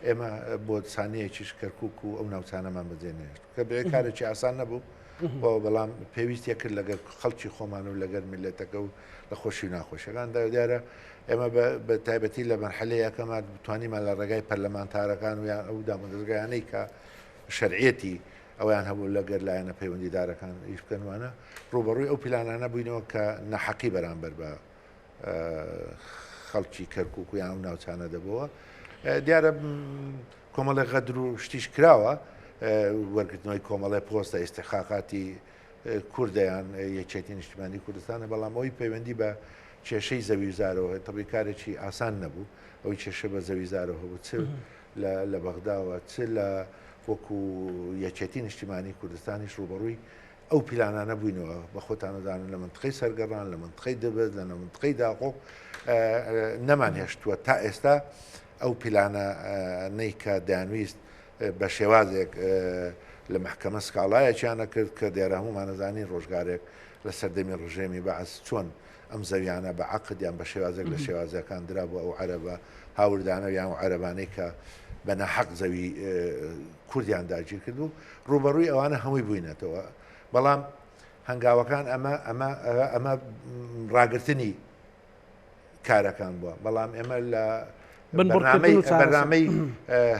ئێمە بۆ سانیەکیش کەرکوک و ئەو ناوچانەمان بەجێ نەهێشت کە بێ کارێکی ئاسان نەبوو بەڵام پێویستیە کرد لەگەر خەڵکی خۆمان و لەگەر میللەتەکە و لە خۆشی و ناخۆشیەکاندا دیارە ئێمە بە تایبەتی لە مەرحەلەی یەکەما توانیمان لە ڕێگای پەرلەمانتارەکان و یان ئەو دامودەزگایانەی کە شەرعیەتی ئەویان هەبوو لەگەر لایەنە پەیوەندیدارەکان ئیش بکەن وانە ڕوبەڕووی ئەو پیلانانە بووینەوە کە نەحەقی بەرامبەر بە خەڵکی کەرکک و یان ئەو ناوچانە دەبەوە دیارە کۆمەڵێک غەدر و شتیش کراوە وەرگرتنەوەی کۆمەڵێ پۆستە ئیستحقاقاتی کوردە یان یەکێتی نیشتیمانی کوردستانە، بەڵام ئەوەی پەیوەندی بە کێشەی زەوی و زارەوە هەیە تەبعی کارێکی ئاسان نەبوو، ئەوەی کێشە بە زەوی زارەوە هەبوو چ لە بەغداوە چ لە وەکو یەکێتی نیشتیمانی کوردستانیش ڕووبەڕووی ئەو پیلانانە بووینەوە بە خۆتان دەزانن لە منتقەی سەرگەڕان لە منتقەی دبز لە منتقەی داقۆق نەمان هێشتووە تا ئێستا ئەو پیلانە نەی کە دەیانویست بە شێوازێک لە مەحکەمە سکاڵایەکیان ئەکرد کە دیارە هەموومان ئەزانین ڕۆژگارێک لە سەردەمی ڕژێمی بەعس چۆن ئەم زەویانە بە عەقد یان بە شێوازێک لە شێوازەکان درابوو ئەو عەرەبە هاوردانە یان ئەو عەرەبانەی کە بە ناحەق زەوی کوردیان داگیر کرد و ڕووبەڕووی ئەوانە هەمووی بووینەتەوە بەڵام هەنگاوەکان ئەمە ئەمە ئەمە ڕاگرتنی کارەکان بووە بەڵام ئێمە لە بەرنامەی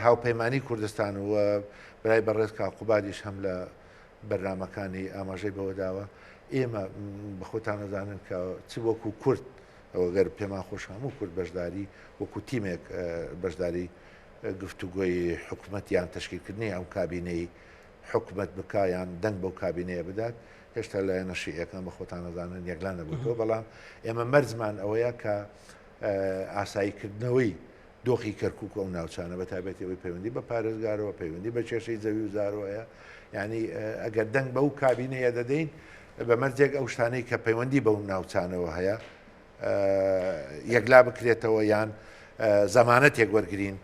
هاوپەیمانی کوردستان و برای بەڕێز کاقوبادیش هەم لە بەرنمەکانی ئاماژەی بەوە داوە ئێمە بەخۆتانەزانن کە چ وەکو کورد ئەوەگەر پێمان خۆش هەموو کورد بەشداری وەکو تیمێک بەشداری گفتوگۆی حکومەت یان تشکیلکردنی ئەم کابینەی حکومەت بکا یان دەنگ بەو کابینەیە بدات، هێشتا لایەنە شیعیەکان بە خۆتان ئەزانن یەکلا نەبووتەوە، بەڵام ئێمە مەرجمان ئەوەیە کە ئاساییکردنەوەی دۆخی کەرکوک و ئەو ناوچانە بە تایبەتی ئەوەی پەیوەندی بە پارێزگارەوە پەیوەندی بە کێشەی زەوی و زارەوە هەیە یعنی ئەگەر دەنگ بەو کابینەیە دەدەین بە مەرجێک ئەو شتانەی کە پەیوەندی بەو ناوچانەوە هەیە یەکلا بکرێتەوە یان زەمانەتێک وەرگین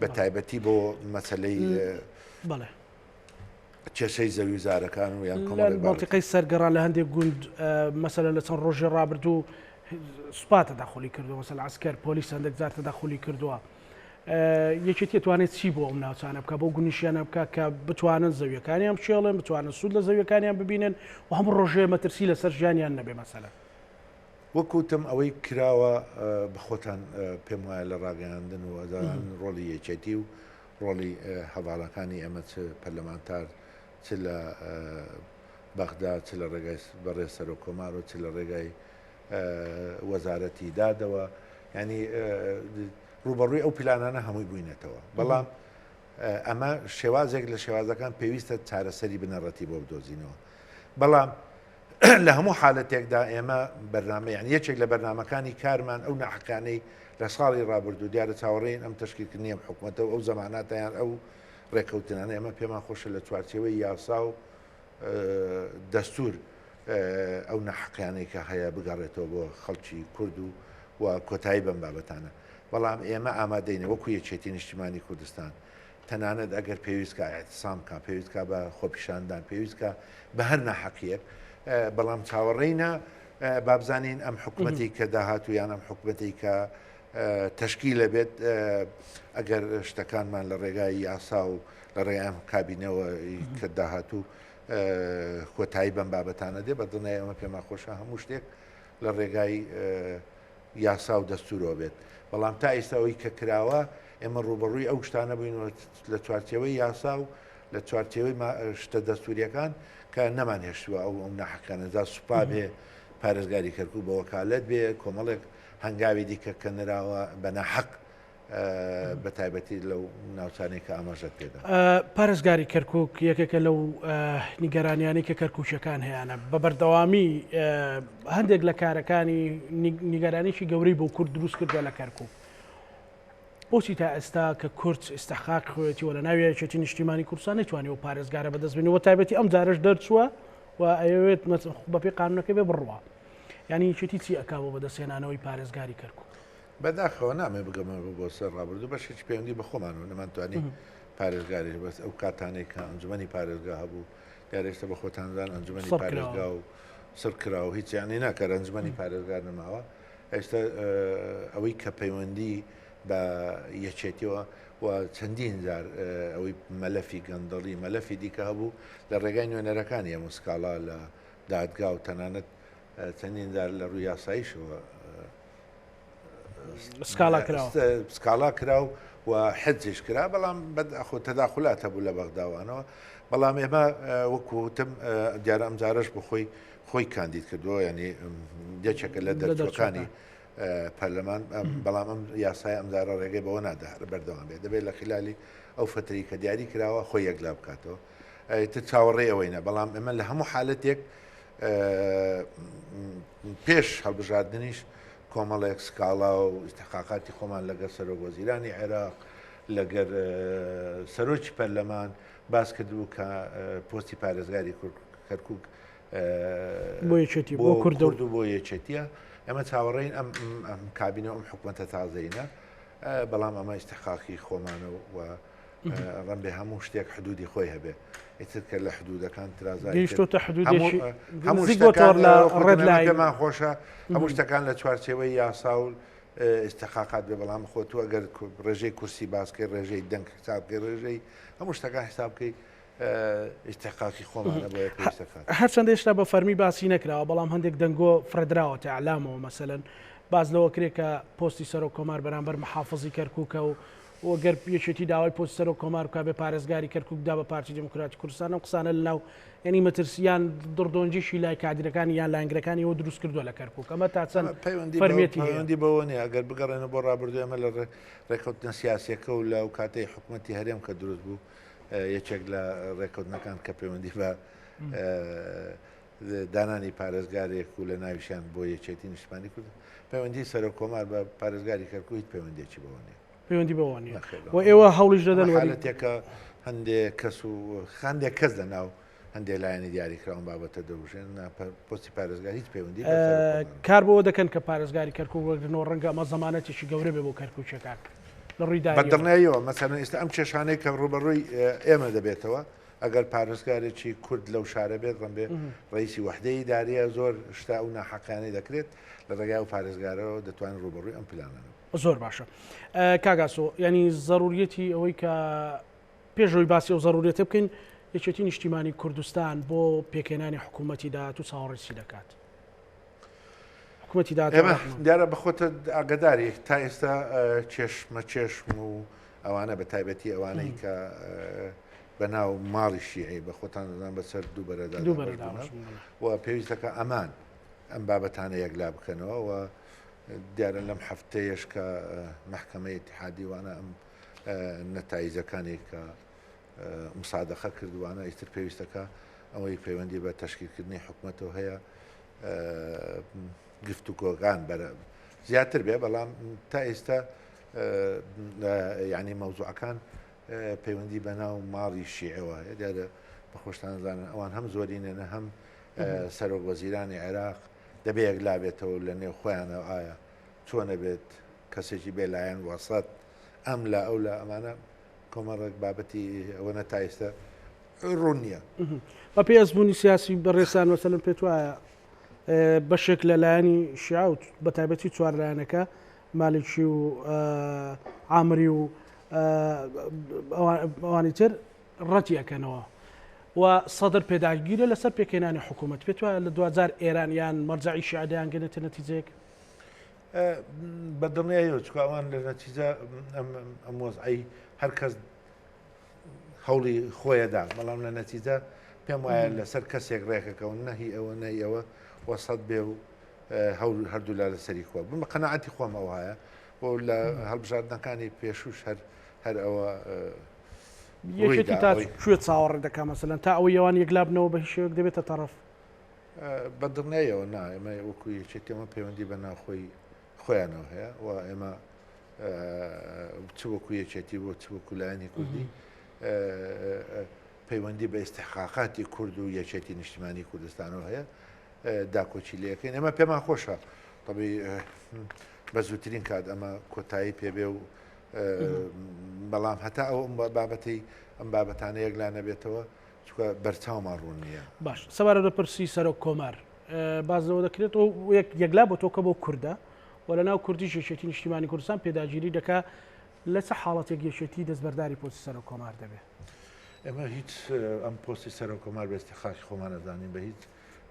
بە تایبەتی بۆ مەسلەی بەڵێ کێشەی زەوی و زارەکان و یان کۆمەڵێک بابەتی. مەنتیقەی سەرگەڕان لە هەندێک گوند مەسەلەن لە چەند ڕۆژی ڕابردوو سوپا تەداخولی کردووە مەسەلەن عەسکەر پۆلیس هەندێک جار تەداخولی کردووە. یەکێتی ئەتوانێت چی بۆ ئەو ناوچانە بکە بۆ گونیشیانە بکە کە بتوانن زەویەکانیان بچێڵن بتوانن سوود لە زەویەکانیان ببینن و هەموو ڕۆژێ مەترسی لەسەر ژیانیان نەبێ مەسەلەن. وەک وتم ئەوەی کراوە بە خۆتان پێم وایە لە ڕاگەیاندن و ئەزانن ڕۆڵی یەکێتی و ڕۆڵی هەڤاڵەکانی ئێمە چ پەرلەمانتار چ لە بەغدا چ لە ڕێگای بەڕێز سەرۆک کۆمار و چ لە ڕێگای وەزارەتی دادەوە ینی ڕوبەڕووی ئەو پلانانە هەمووی بووینەتەوە بەڵام ئەمە شێوازێک لە شێوازەکان پێویستە چارەسەری بنەڕەتی بۆ بدۆزینەوە بەڵام لە هەموو حالەتێکدا ئێمە بەرنامە یان یەکێک لە بەرنامەکانی کارمان ئەو ناحەقیانەی لە ساڵی ڕابردوو دیارە چاوەڕێین ئەم تەشکیلکردنی ئەم حکومەتە و ئەو زەماناتە یان ئەو ڕێککەوتنانە ئێمە پێمان خۆشە لە چوارچێوەی یاسا و دەستور ئەو ناحەقیانەی کە هەیە بگەڕێتەوە بۆ خەڵکی کورد و و کۆتایی بەم بابەتانە بەڵام ئێمە ئامادەینە وەکو یەکێتی نیشتیمانی کوردستان تەنانەت ئەگەر پێویست کا ئیعتسام کا، پێویست کا بە خۆپیشاندان، پێویست کا بە هەر ناحەقییەک، بەڵام چاوەڕێینە با بزانین ئەم حکومەتی کە داهاتوو یان ئەم حکومەتی کە تەشکیلە بێت ئەگەر شتەکانمان لە ڕێگای یاسا و لە ڕێگای ئەم کابینەوە کە داهاتوو کۆتایی بەم بابەتانە دێ بە دڵنیای ئەمە پێمان خۆشە هەموو شتێک لە ڕێگای یاسا و دەستوورەوە بێت، بەڵام تا ئیستا ئەوەی کە کراوە ئێمە ڕووبەڕووی ئەو شتانە بووینەوە لە چوارچێوەی یاسا و لە چوارچێوەی شتە دەستووریەکان کە نەمانهێشتووە ئەو ئەو ناحەقیانە جا سوپا بێ پارێزگاری کەرکووک بە وەکالەت بێ کۆمەڵێک هەنگاوی دیکە کە نراوە بە ناحەق بە تایبەتی لەو ناوچانەی کە ئاماژەت پێدا. پارێزگاری کەرکوک یەکێکە لەو نیگەرانیانەی کە کەرکوکیەکان هەیانە بە بەردەوامی هەندێک لە کارەکانی نیگەرانێکی گەورەی بۆ کورد دروست کردووە لە کەرکوک. بۆچی تا ئێستا کە کورد ئیستحقاق خۆیەتی و لە ناوی یەکێتی نیشتیمانی کوردستان نەیتوانیوە ئەو پارێزگارە بەدەست بێنێ و تایبەتی ئەم جارەش دەرچووە و ئەیەوێت بەپێی قانونەکە بێ بڕوا یعنی یەکێتی چی ئەکا بۆ بەدەستهێنانەوەی پارێزگاری کەرکوک؟ بەداخەوە نامەوێ بگەمەوە بۆ سەر ڕابردوو، بەشێکی پەیوەندی بە خۆمانەوە نەمانتوانی پارێزگاری بەس ئەو کاتانەی کە ئەنجومەنی پارێزگا هەبوو دیارە ئێستا بە خۆتان زان ئەنجومەنی پارێزگا و سڕ کرا و هیچ یانی ناکات ئەنجومەنی پارێزگا نەماوە ئێستا ئەوەی کە پەیوەندی بە یەکێتیەوە و چەندین جار ئەوەی مەلەفی گەندەڵی مەلەفی دیکە هەبوو لە ڕێگای نوێنەرەکانی ئەم سکاڵا لە دادگا و تەنانەت چەندین جار لە ڕووی یاساییشەوە سکاڵا کراوە سکاڵا کرا و و حجیش کرا بەڵام خۆ تەداخلات هەبوو لە بەغداوانەوە بەڵام ئێمە وەکو وتم دیارە ئەم جارەش بە خۆی خۆی کاندید کردووە ینی یەکێکە لە دەرچوەکانی پەرلەمان بەڵام ئەم یاسای ئەم جارە ڕێگەی بەوە نادا هەر بەردەوام بێت دەبێت لە خلالی ئەو فتری کە دیاری کراوە خۆی یەکلا بکاتەوە تر چاوەڕێ ئەوەینە بەڵام ئێمە لە هەموو حالەتێک پێش هەڵبژاردنیش کۆمەڵێک سکاڵا و ئیستحقاقاتی خۆمان لەگەڵ سەرۆک وەزیرانی عێراق لەگەر سەرۆکی پەرلەمان باس کردبوو کە پۆستی پارێزگاری کەرکک بۆ یەکێتی بۆ کورد و بۆ یەکێتیە ئەمە چاوەڕێین ئەم ئەم کابینە ئەم حکوومەتە تازەینە بەڵام ئەمە ئیستحقاقی خۆمانە و ڕەنبێ هەموو شتێک حدودی خۆی هەبێ ئیتر کە لە حدودەکان ترازا گەیشتۆتە حدودێکی هەموو نزیک بۆتەوە لە ڕێد لاین. پێمان خۆشە هەموو شتەکان لە چوارچێوەی یاسا و ئیستحقاقات بێ بەڵام خۆ تو ئەگەر ڕێژەی کورسی باسکەی ڕێژەی دەنگ حساب بکەی ڕێژەی هەموو شتەکان حساب بکەی ئیستحقاقی خۆمانە بۆیە پێویستە کات. هەرچەندە هێشتا بە فەرمی باسی نەکراوە بەڵام هەندێک دەنگۆ فڕێدراوەتە ئیعلامەوە مەسەلەن باس لەوە کرێ کە پۆستی سەرۆک کۆمار بەرامبەر محافزی کەرکوکە و و گەر یەکێتی داوای پۆستی سەرۆک کۆمار بکا بێ پارێزگاری کەرکوک دا بە پارتی دیموکراتی کوردستان ئەم قسانە لەناو یعنی مەترسیان دڕدۆنگیشی لای کادیرەکانی یان لایەنگرەکانی ئەوە دروست کردووە لە کەرکوک ئەمە تا چەند پەیوەندی فەرمیەتی هەیە؟ پەیوەندی بەوە نییە ئەگەر بگەڕێنەوە بۆ ڕابردوو ئێمە لە ڕێککەوتنە سیاسیەکە و لە ئەو کاتەی حکوومەتی هەرێم کە دروست بوو یەکێک لە ڕێککەوتنەکان کە پەیوەندی بە دانانی پارێزگارێک و لە ناویشیان بۆ یەکێتی نیشتمانی کورد پەیوەندی سەرۆک کۆمار بە پارێزگاری کەرکوک هیچ پەیوەندیەکی بەوە نییە. پەیوەندی بەوە نییە و ئێوە هەوڵیش دەدەن حالەتێکە هەندێک کەس و هەندێک کەس لە ناو هەندێک لایەنی دیاریکراون بابەتە دەوژێن پۆستی پارێزگار هیچ پەیوەندی کار بۆ دەکەن کە پارێزگاری کەرکوک وەرگرنەوە ڕەنگە ئەمە زەمانەتێکی گەورە بێ بۆ کەرکوکیەکان لە ڕووی داراییەوە. بەدڵنیاییەوە مەسەلەن ئێستا ئەم کێشانەی کە ڕووبەڕووی ئێمە دەبێتەوە ئەگەر پارێزگارێکی کورد لەو شارە بێت ڕەنبێ ڕئیسی وەحدەی ئیداریە زۆر شتە ئەو ناحەقیانەی دەکرێت لە ڕێگای ئەو پارێزگارەوە دەتوانین ڕووبەڕووی ئەم پلانانە بن. زۆر باشە کاک ئاسۆ یانی زەروریەتی ئەوەی کە پێش ئەوەی باسی ئەو زەروریەتە بکەین یەکێتی نیشتیمانی کوردستان بۆ پێکهێنانی حکوومەتی داهاتوو چاوەڕێی چی دەکات؟ حکوومەتی داهاتوو ئێمە دیارە بەخۆتە ئاگداری تا ئێستا چێشمە چێشم و ئەوانە بە تایبەتی ئەوانەی کە بە ناو ماڵی شیعی بە خۆتان دەدان بەسەر دووبەرەدا و پێویستەکە ئەمان ئەم بابەتانە یەکلا بکەنەوە و دیارە لەم هەفتەیەش کە مەحکەمەی ئیتیحادی وانە ئەم نەتایجەکانی کە مسادەقە کردوانە ئیتر پێویستەکە ئەوەی پەیوەندی بە تەشکیلکردنی حکومەتەوە هەیە گفتوگۆگان بەرە زیاتر بێ بەڵام تا ئێستا یعنی مەوزوعەکان پەیوەندی بە ناو ماڵی شیعەوە هەیە دیارە بە خۆشتان زانن ئەوان هەم زۆرینەنە هەم سەرۆک وەزیرانی عێراق دەبێ یەکلا بێتەوە لە نێو خۆیانەوە ئایا چۆنە بێت کەسێکی بێلایەن وەسەت ئەم لا ئەو لا ئەمانە کۆمەڵێک بابەتی ئەوەنە تا ئێستا ڕوون نییە. بە پێی ئەزموونی سیاسی بەڕێزتان مەسەلەن پێت وایە بەشێک لە لایەنی شیعە و بە تایبەتی چوار لایەنەکە مالکی و عامری و ئەوانی تر ڕەتی ئەکەنەوە و سەدر پێداگیرە لەسەر پێکهێنانی حکوومەت، پێت وایە لە دواجار ئێران یان مەرجەعی شیعە دەیانگەنێتە نەتیجەیەک؟ بە دڵنیاییەوە چونکە ئەوان لە نەتیجە ئەم وەزعەی هەر کەس هەوڵی خۆیەدا بەڵام لە نەتیجە پێم وایە لەسەر کەسێک ڕێکەکەون نەهی ئەوە نەی ئەوە وەسەت بێ و هەول هەردوولا لەسەری خۆ بم قەناعەتی خۆم ئەوهایە و لە هەڵبژاردنەکانی پێشوش هەر هەر ئەوە یەکێتی تا کوێ چاوەڕێ دەکا مەسەلەن تا ئەوەی ئەوان یەکلا بنەوە بە هیچ شێوەیەک دەبێتە تەڕەف؟ بە دڵنیایەوە نا، ئێمە وەکو یەکێتی ئەمە پەیوەندی بە ناوخۆی خۆیانەوە هەیە و ئێمە چ وەکو یەکێتی بۆ چ وەکو لایەنی کوردی پەیوەندی بە ئیستحقاقاتی کورد و یەکێتی نیشتیمانی کوردستانەوە هەیە داکۆکی لەکەین ئێمە پێمان خۆشە طبی بە زووترین کات ئەمە کۆتایی پێبێ و بەڵام هەتا ئەو بابەتی ئەم بابەتانە یەکلا نەبێتەوە چونکە بەرچاومان ڕوون نییە. باش سەبارەت بە پرسی سەرۆک کۆمار باس لەوە دەکرێت و یەکلا بۆ تۆ کە بۆ کوردە و لە ناو کوردیش یەکێتی نیشتیمانی کوردستان پێداگیری دەکا لە چ حاڵەتێک یەکێتی دەستبەرداری پۆستی سەرۆک کۆمار دەبێت؟ ئێمە هیچ ئەم پۆستی سەرۆک کۆمار بە ئیستیحقاقی خۆمان ئەزانین بە هیچ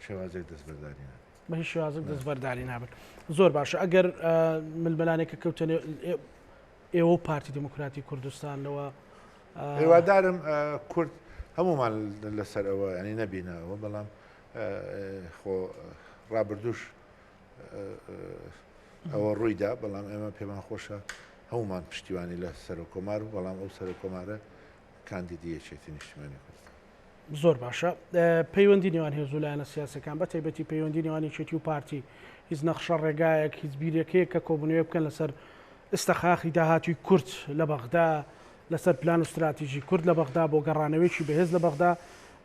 شێوازێک دەستبەرداری نابین. بە هیچ شێوازێک دەستبەرداری نابن. زۆر باشە ئەگەر ململانێکە کەوتە ئێوە و پارتی دیموکراتی کوردستان لەوە هیوادارم کورد هەمومان لەسەر ئەوە ینی نەبینەوە بەڵام خۆ ڕابردوش ئەوە ڕوویدا بەڵام ئێمە پێمان خۆشە هەمومان پشتیوانی لە سەرۆکۆمار و بەڵام ئەو سەرۆکۆمارە کاندیدی یەکێتی نیشتیمانی کوردستان. زۆر باشە پەیوەندی نێوان هێز و لایەنە سیاسەکان بە تایبەتی پەیوەندی نێوان یەکێتی و پارتی هیچ نەخشە ڕێگایەک هیچ بیرێکەیە کە کۆبوونەوە بکەن لەسەر ئستەخاخی داهاتوی کورد لە بەغدا لەسەر پلان و ستراتیژی کورد لە بەغدا بۆ گەڕانەوەیەکی بەهێز لە بەغدا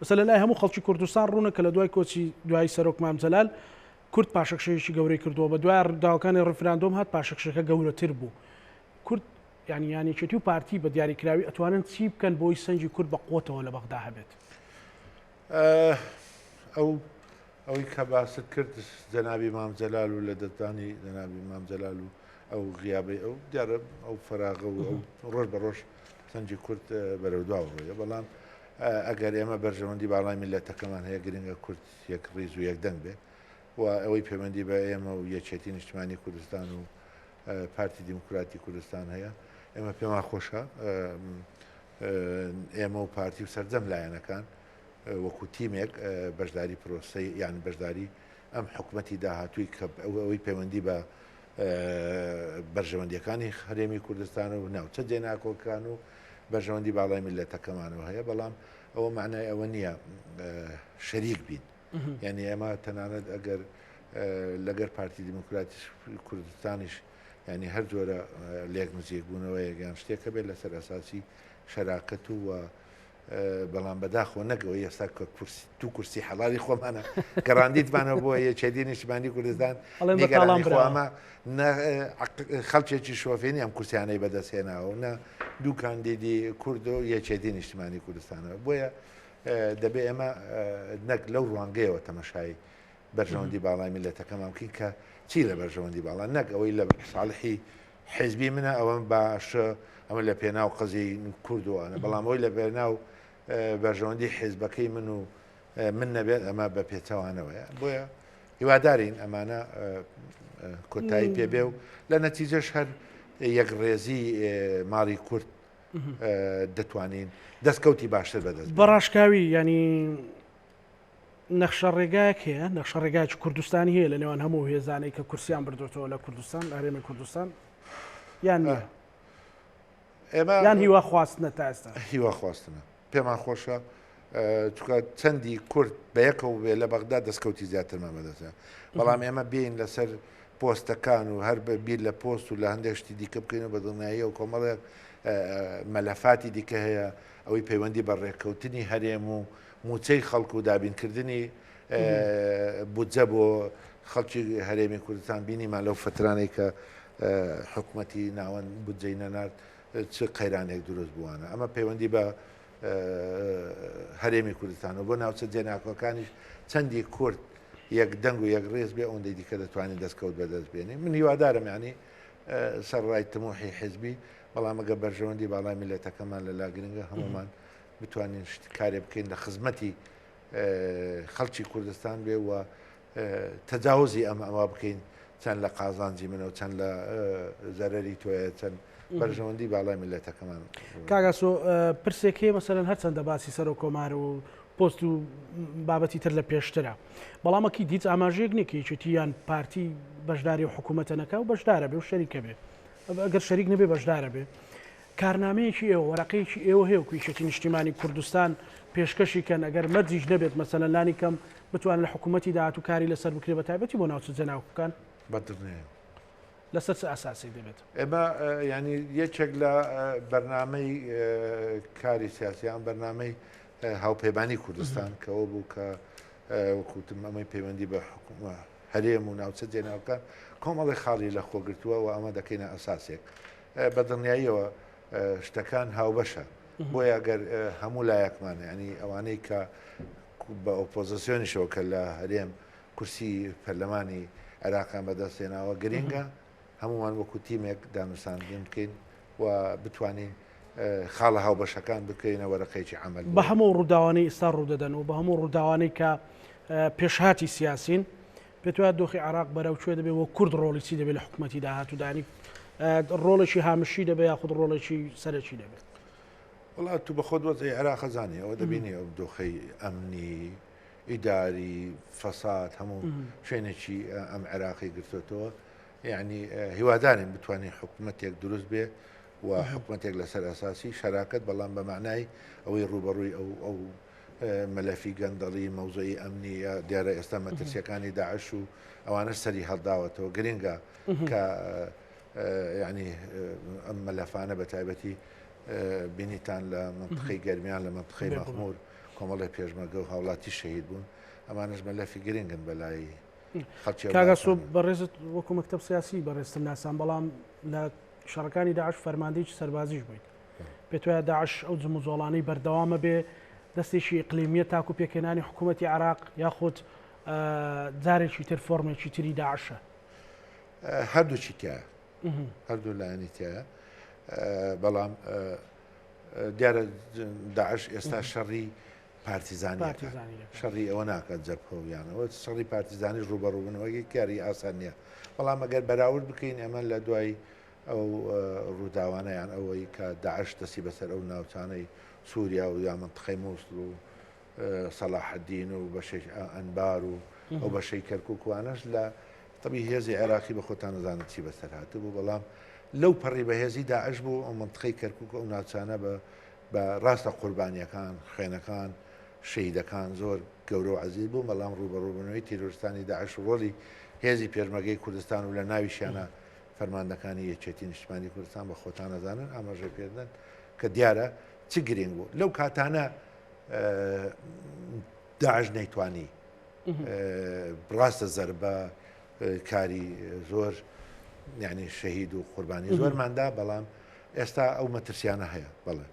بەسە لە لای هەموو خەڵکی کوردستان ڕوونە کە لە دوای کۆچی دوایی سەرۆک مام جەلال کورد پاشەکشەیەکی گەورەی کردووە بە دوای ڕووداوەکانی ڕیفراندۆم هات پاشەکشەکە گەورەتر بوو کورد یانی یان یەکێتی و پارتی بە دیاریکراوی ئەتوانن چی بکەن بۆی سەنگی کورد بە قوتەوە لە بەغدا هەبێت؟ ئەو ئەوەی کە باست کرد جەنابی مام جەلال و لە دەستدانی جەنابی مام جەلال و ئەو غیابەی ئەو دیارە ئەو فەراغە و ئەو ڕۆژ بە ڕۆژ سەنگی کورد بەرەو دواوە ڕۆیە بەڵام ئەگەر ئێمە بەرژەوەندی باڵای میللەتەکەمان هەیە گرنگە کورد یەک ڕیز و یەک دەنگ بێ و ئەوەی پەیوەندی بە ئێمە و یەکێتی نیشتمانی کوردستان و پارتی دیموکراتی کوردستان هەیە ئێمە پێمان خۆشە ئێمە و پارتی و سەرجەم لایەنەکان وەکو تیمێک بەشداری پرۆسەی یان بەشداری ئەم حکومەتی داهاتووی کە ئەوەی پەیوەندی بە بەرژەوەندیەکانی هەرێمی کوردستان و ناوچە جێناکۆکان و بەرژەوەندی باڵای میللەتەکەمانەوە هەیە بەڵام ئەوە معنای ئەوە نییە شەریک بین یعنی ئێمە تەنانەت ئەگەر لەگەر پارتی دیموکراتی کوردستانیش ینی هەر جۆرە لێک نزیک بوونەوەیەک یان شتێکە بێت لەسەر ئەساسی شەراکەت و بەڵام بەداخەوە نەک ئەوەی ئێستا کە کورسی دوو کورسی حەڵالی خۆمانە گەڕاندیتمانەوە بۆ یەکێتی نیشتمانی کوردستان ئەڵێن بە نیگەرانی تاڵان خۆ براوە. ئەمە نە خەڵکێکی شۆفێنی ئەم کورسیانەی بەدەست هێناوە و نە دوو کاندیدی کورد و یەکێتی نیشتمانی کوردستانەوە بۆیە دەبێ ئێمە نەک لەو ڕوانگەیەوە تەمەشای بەرژەوەندی باڵای میللەتەکەمان بکەین کە چی لە بەرژەوەندی باڵا نەک ئەوەی لە ساڵحی. حیزبی منە ئەوە باشە ئەمە لە پێناو قەزیەی کورد و ئەوانە بەڵام ئەوەی لە پێناو بەرژەوەندی حیزبەکەی من و من نەبێت ئەمە بە پێچەوانەوەیە بۆیە هیوادارین ئەمانە کۆتایی پێبێ و لە نەتیجەش هەر یەکڕێزی ماڵی کورد دەتوانین دەستکەوتی باشتر بەدەست بەڕاشکاوی ینی نەخشە ڕێگایەک هەیە نەخشە ڕێگایکی کوردستانی هەیە لە نێوان هەموو هێزانەی کە کورسیان بردوێتەوە لە کوردستان لە هەرێمی کوردستان یان نیە ئێمە یان هیوا خواستنە تا ئێستا هیوا خواستنە پێمان خۆشە چکە چەندی کورد بە یەکەوە بێ لە بەغدا دەستکەوتی زیاترمان بەدەستە بەڵام ئێمە بین لەسەر پۆستەکان و هەر بیر لە پۆست و لە هەندێک شتی دیکە بکەین و بە دڵنیایی و کۆمەڵێک مەلەفاتی دیکە هەیە ئەوەی پەیوەندی بە ڕێککەوتنی هەرێم و مووچەی خەڵک و دابینکردنی بودجە بۆ خەڵکی هەرێمی کوردستان بینیمان لەو فترانەی کە حکومەتی ناوەند بودجەی نەنارد چ قەیرانێک دروست بووانە ئەمە پەیوەندی بە هەرێمی کوردستان و بۆ ناوچە جێناکۆکانیش چەندی کورد یەک دەنگ و یەک ڕێز بێ ئەوەندەی دیکە دەتوانین دەستکەوت بەدەست بێنین من هیوادارم ینی سەرڕای تموحی حزبی بەڵام ئەگە بەرژەوەندی باڵای میلەتەکەمان لەلا گرنگە هەمومان بتوانین کارێ بکەین لە خزمەتی خەڵکی کوردستان بێ و تەجاوزی ئەم ئەوە بکەین چەند لە قازانجی منەوە چەند لە زەرەری تۆیە چەند بەرژەوەندی باڵای میلەتەکەمان. کاک ئاسۆ پرسێک هەیە مەسەلەن هەرچەندە باسی سەرۆک کۆمار و پۆست و بابەتی تر لە پێشترە بەڵام ئەکید هیچ ئاماژەیەک نییە کە یەکێتی یان پارتی بەشداری و حکوومەتە نەکا و بەشدارە بێ و شەریکە بێ ئەگەر شەریک نەبێ بەشدارە بێ کارنامەیەکی ئێوە وەرەقەیەکی ئێوە هەیە وەکو یەکێتی نیشتیمانی کوردستان پێشکەشی کەن ئەگەر مەرجیش نەبێت مەسەلەن لانی کەم بتوانن لە حکوومەتی داهاتوو کاری لەسەر بکرێ بە تایبەتی بۆ ناوچە جەناوکەکان؟ بە دڵنیایەوە. لەسەر چ ئەساسێک دەبێت؟ ئێمە یانی یەکێک لە بەرنامەی کاری سیاسیان بەرنامەی هاوپەیمانی کوردستان کەەوە بوو کە وەکوتم ئەمەی پەیوەندی بە حکوومە هەرێم و ناوچە جێناوکان کۆمەڵی خاڵی لە خۆگرتووە و ئەمە دەکەینە ئەساسێک بە دڵنیاییەوە شتەکان هاوبەشە بۆیە گەر هەموو لایەکمان ینی ئەوانەی کە بە ئۆپۆزیسیۆنیشەوە کە لە هەرێم کورسی پەرلەمانی عێراقیان بەدەستهێناوە گرنگە هەموومان وەکو تیمێک دانوساندن بکەین و بتوانین خاڵە هاوبەشەکان بکەینە وەرەقەیەکی عەمەل. بە هەموو ڕووداوانەی ئیستا ڕوودەدەن و بە هەموو ڕووداوانەی کە پێشهاتی سیاسین، پێت وایە دۆخی عێراق بەرەو کوێ دەبێت و کورد ڕۆڵی چی دەبێت لە حکوومەتی داهاتوودا؟ یانی ڕۆڵێکی هامشی دەبێت یاخود ڕۆڵێکی سەرەکی دەبێت؟ وەڵا تو بە خۆت وەزعی عێراق ئەزانی، ئەوە دەبینی ئەو دۆخەی ئەمنی، ئیداری، فەساد هەموو شوێنێکی ئەم عێراقی گرتۆتەوە یعنی هیوادارین بتوانین حکوومەتێک دروست بێ و حکوومەتێک لەسەر ئەساسی شەراکەت بەڵام بە معنای ئەوەی ڕوبەڕووی ئەو ئەو مەلەفی گەندەڵی مەوزەی ئەمنی دیارە ئێستا مەترسیەکانی داعش و ئەوانە سەری هەڵداوەتەوە گرنگە کە یعنی ئەم مەلەفانە بە تایبەتی بینیتان لە منطقەی گەرمیان لە منطقەی مەخمور کۆمەڵێ پێشمەرگە و هاوڵاتی شەهید بوون، ئەمانەش مەلەفی گرنگن بەلای خەڵکی ئەو کاک ئاسۆ ناوچانە. بەڕێزت وەکو مەکتەب سیاسی بەڕێزتم ناسام، بەڵام لە شەڕەکانی داعش فەرماندەیەکی سەربازیش بوویت. پێت وایە داعش ئەو جموجۆڵانەی بەردەوامە بێ دەستێکی ئیقلیمییە تاکو پێکهێنانی حکوومەتی عێراق یاخود جارێکی تر فۆرمێکی تری داعشە؟ هەردووکی تیایە، هەردوو لایەنی تیایە، بەڵام دیارە داعش ئێستا شەڕی پارتیزانی شەڕی ئەوە ناکات جەبهەویانەوە شەڕی پارتیزانی ڕوبەڕوبنەوەی کاری ئاسان نییە بەڵام ئەگەر بەراورد بکەین ئەمە لە دوای ئەو ڕووداوانەیان ئەوەی کە داعش دەستی بەسەر ئەو ناوچانەی سووریا و یا منتقەی مووسڵ و سەلاحەدین و بەشێک ئەنبار و ئەو بەشەی کەرکک وانەش لە تەبی هێزی عێراقی بە خۆتان نەزانن چی بەسەر هاتبوو بەڵام لەو پەڕی بەهێزی داعش بوو ئەو منتقەی کەرکک ئەو ناوچانە بە بە ڕاستە قوربانیەکان خوێنەکان شەهیدەکان زۆر گەورە و عەزیز بوون بەڵام ڕووبەڕووبوونەوەی تیرۆرستانی داعش و ڕۆڵی هێزی پێشمەرگەی کوردستان و لە ناویشیانە فەرماندەکانی یەکێتی نیشتمانی کوردستان بە خۆتان ئەزانن ئاماژەی پێدەن کە دیارە چ گرنگ بوو لەو کاتانە داعش نەیتوانی ڕاستە زەربە کاری زۆر یعنی شەهید و قوربانی زۆرماندا بەڵام ئێستا ئەو مەترسیانە هەیە بەڵێ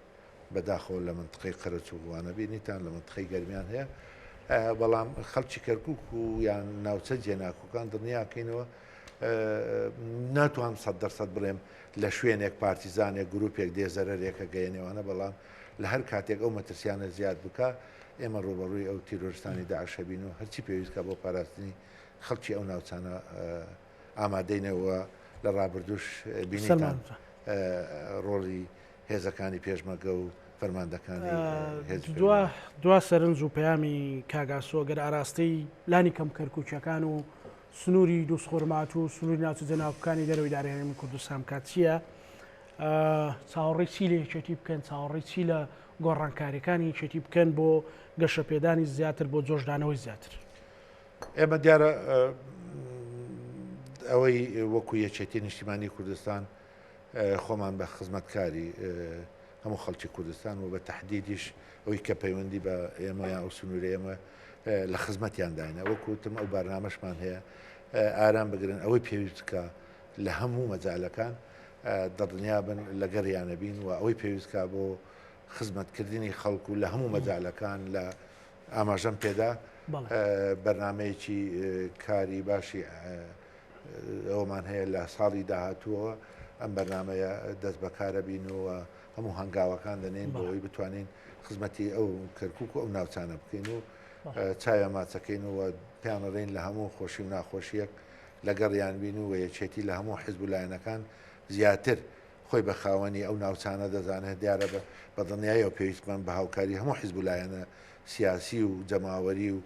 بەداخەوە لە منطقەی قەرەچوغوانە بینیتان لە منطقەی گەرمیان هەیە بەڵام خەڵکی کەرکک و یان ناوچە جێناکۆکان دڵنیاکەینەوە. ناتوانم 100% بڵێم لە شوێنێک پارتیزانێک گروپێک دێ زەرەرێکە گەیەنێوانە بەڵام لە هەر کاتێک ئەو مەترسیانە زیاد بکە ئێمە ڕوبەڕووی ئەو تیرۆرستانی داعشە بین و هەرچی پێویستکە بۆ پاراستنی خەڵکی ئەو ناوچانە ئامادەینەوە لە ڕابردوش بینیتان ڕۆڵی هێزەکانی پێشمەگە و فەرماندەکانی هێزی دوا دوا سەرنج و پەیامی کاک ئاسۆ گەر ئاراستەی لانی کەم کەرکوکیەکان و سنووری دووسخورمات و سنووری ناوچە جێناوکەکانی دەرەوەی دارای هەرێمی کوردستان بکات چییە؟ چاوەڕێی چی لە یەکێتی بکەن چاوەڕێی چی لە گۆڕانکاریەکانی یەکێتی بکەن بۆ گەشەپێدانی زیاتر بۆ جۆشدانەوەی زیاتر؟ ئێمە دیارە ئەوەی وەکو یەکێتی نیشتیمانی کوردستان خۆمان بە خزمەتکاری هەموو خەڵکی کوردستان و بە تەحدیدیش ئەوی کە پەیوەندی بە ئێمە یان ئەو سنوورە ئێمە لە خزمەتیانداینە وەکو وتم ئەو بارنامەشمان هەیە ئارام بگرن ئەوەی پێویست بکە لە هەموو مەجالەکان دڵنیا بن لەگەریانە بین و ئەوەی پێویست کا بۆ خزمەتکردنی خەڵک و لە هەموو مەجالەکان لە ئاماژەم پێدا بەرنمەیەکی کاری باشی ئەوەمان هەیە لە ساڵی داهاتووەوە ئەم بەرنامەیە دەست بەکارە بین و هەموو هەنگاوەکان دەنێین بۆ ئەوەی بتوانین خزمەتی ئەو کەرکک و ئەو ناوچانە بکەین و چاوە ماچەکەین و پیانەڕین لە هەموو خۆشی و ناخۆشیەک لەگەڵیان بین و یەکێتی لە هەموو حزب و لایەنەکان زیاتر خۆی بە خاوەنی ئەو ناوچانە دەزانێت دیارە بە دڵنیاییەوە پێویستمان بە هاوکاری هەموو حزب و لایەنە سیاسی و جەماوەری و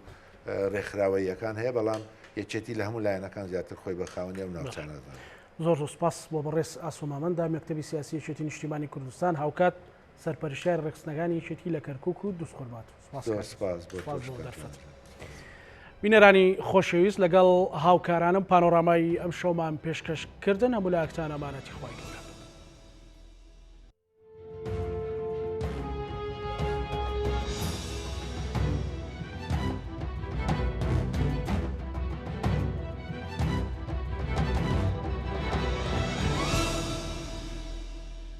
ڕێکخراوەییەکان هەیە، بەڵام یەکێتی لە هەموو لایەنەکان زیاتر خۆی بە خاوەنی ئەو ناوچانە دەزانێت. زۆر زۆر سوپاس بۆ بەڕێز ئاسۆ مامەند، مەکتەبی سیاسی یەکێتی نیشتیمانی کوردستان، هاوکات سەرپەرشتیاری ڕێکخستنەکانی یەکێتی لە کەرکوک و دوزخورماتوو. سوپاس زۆر سوپاس بۆ سوپاس تۆش بۆ کاک دەرفەت. جان. بینەرانی خۆشەویست لەگەڵ هاوکارانم پانۆرامای ئەمشەومان پێشکەش کردن، هەموو لایەکتان ئەمانەتی خوای گەورە.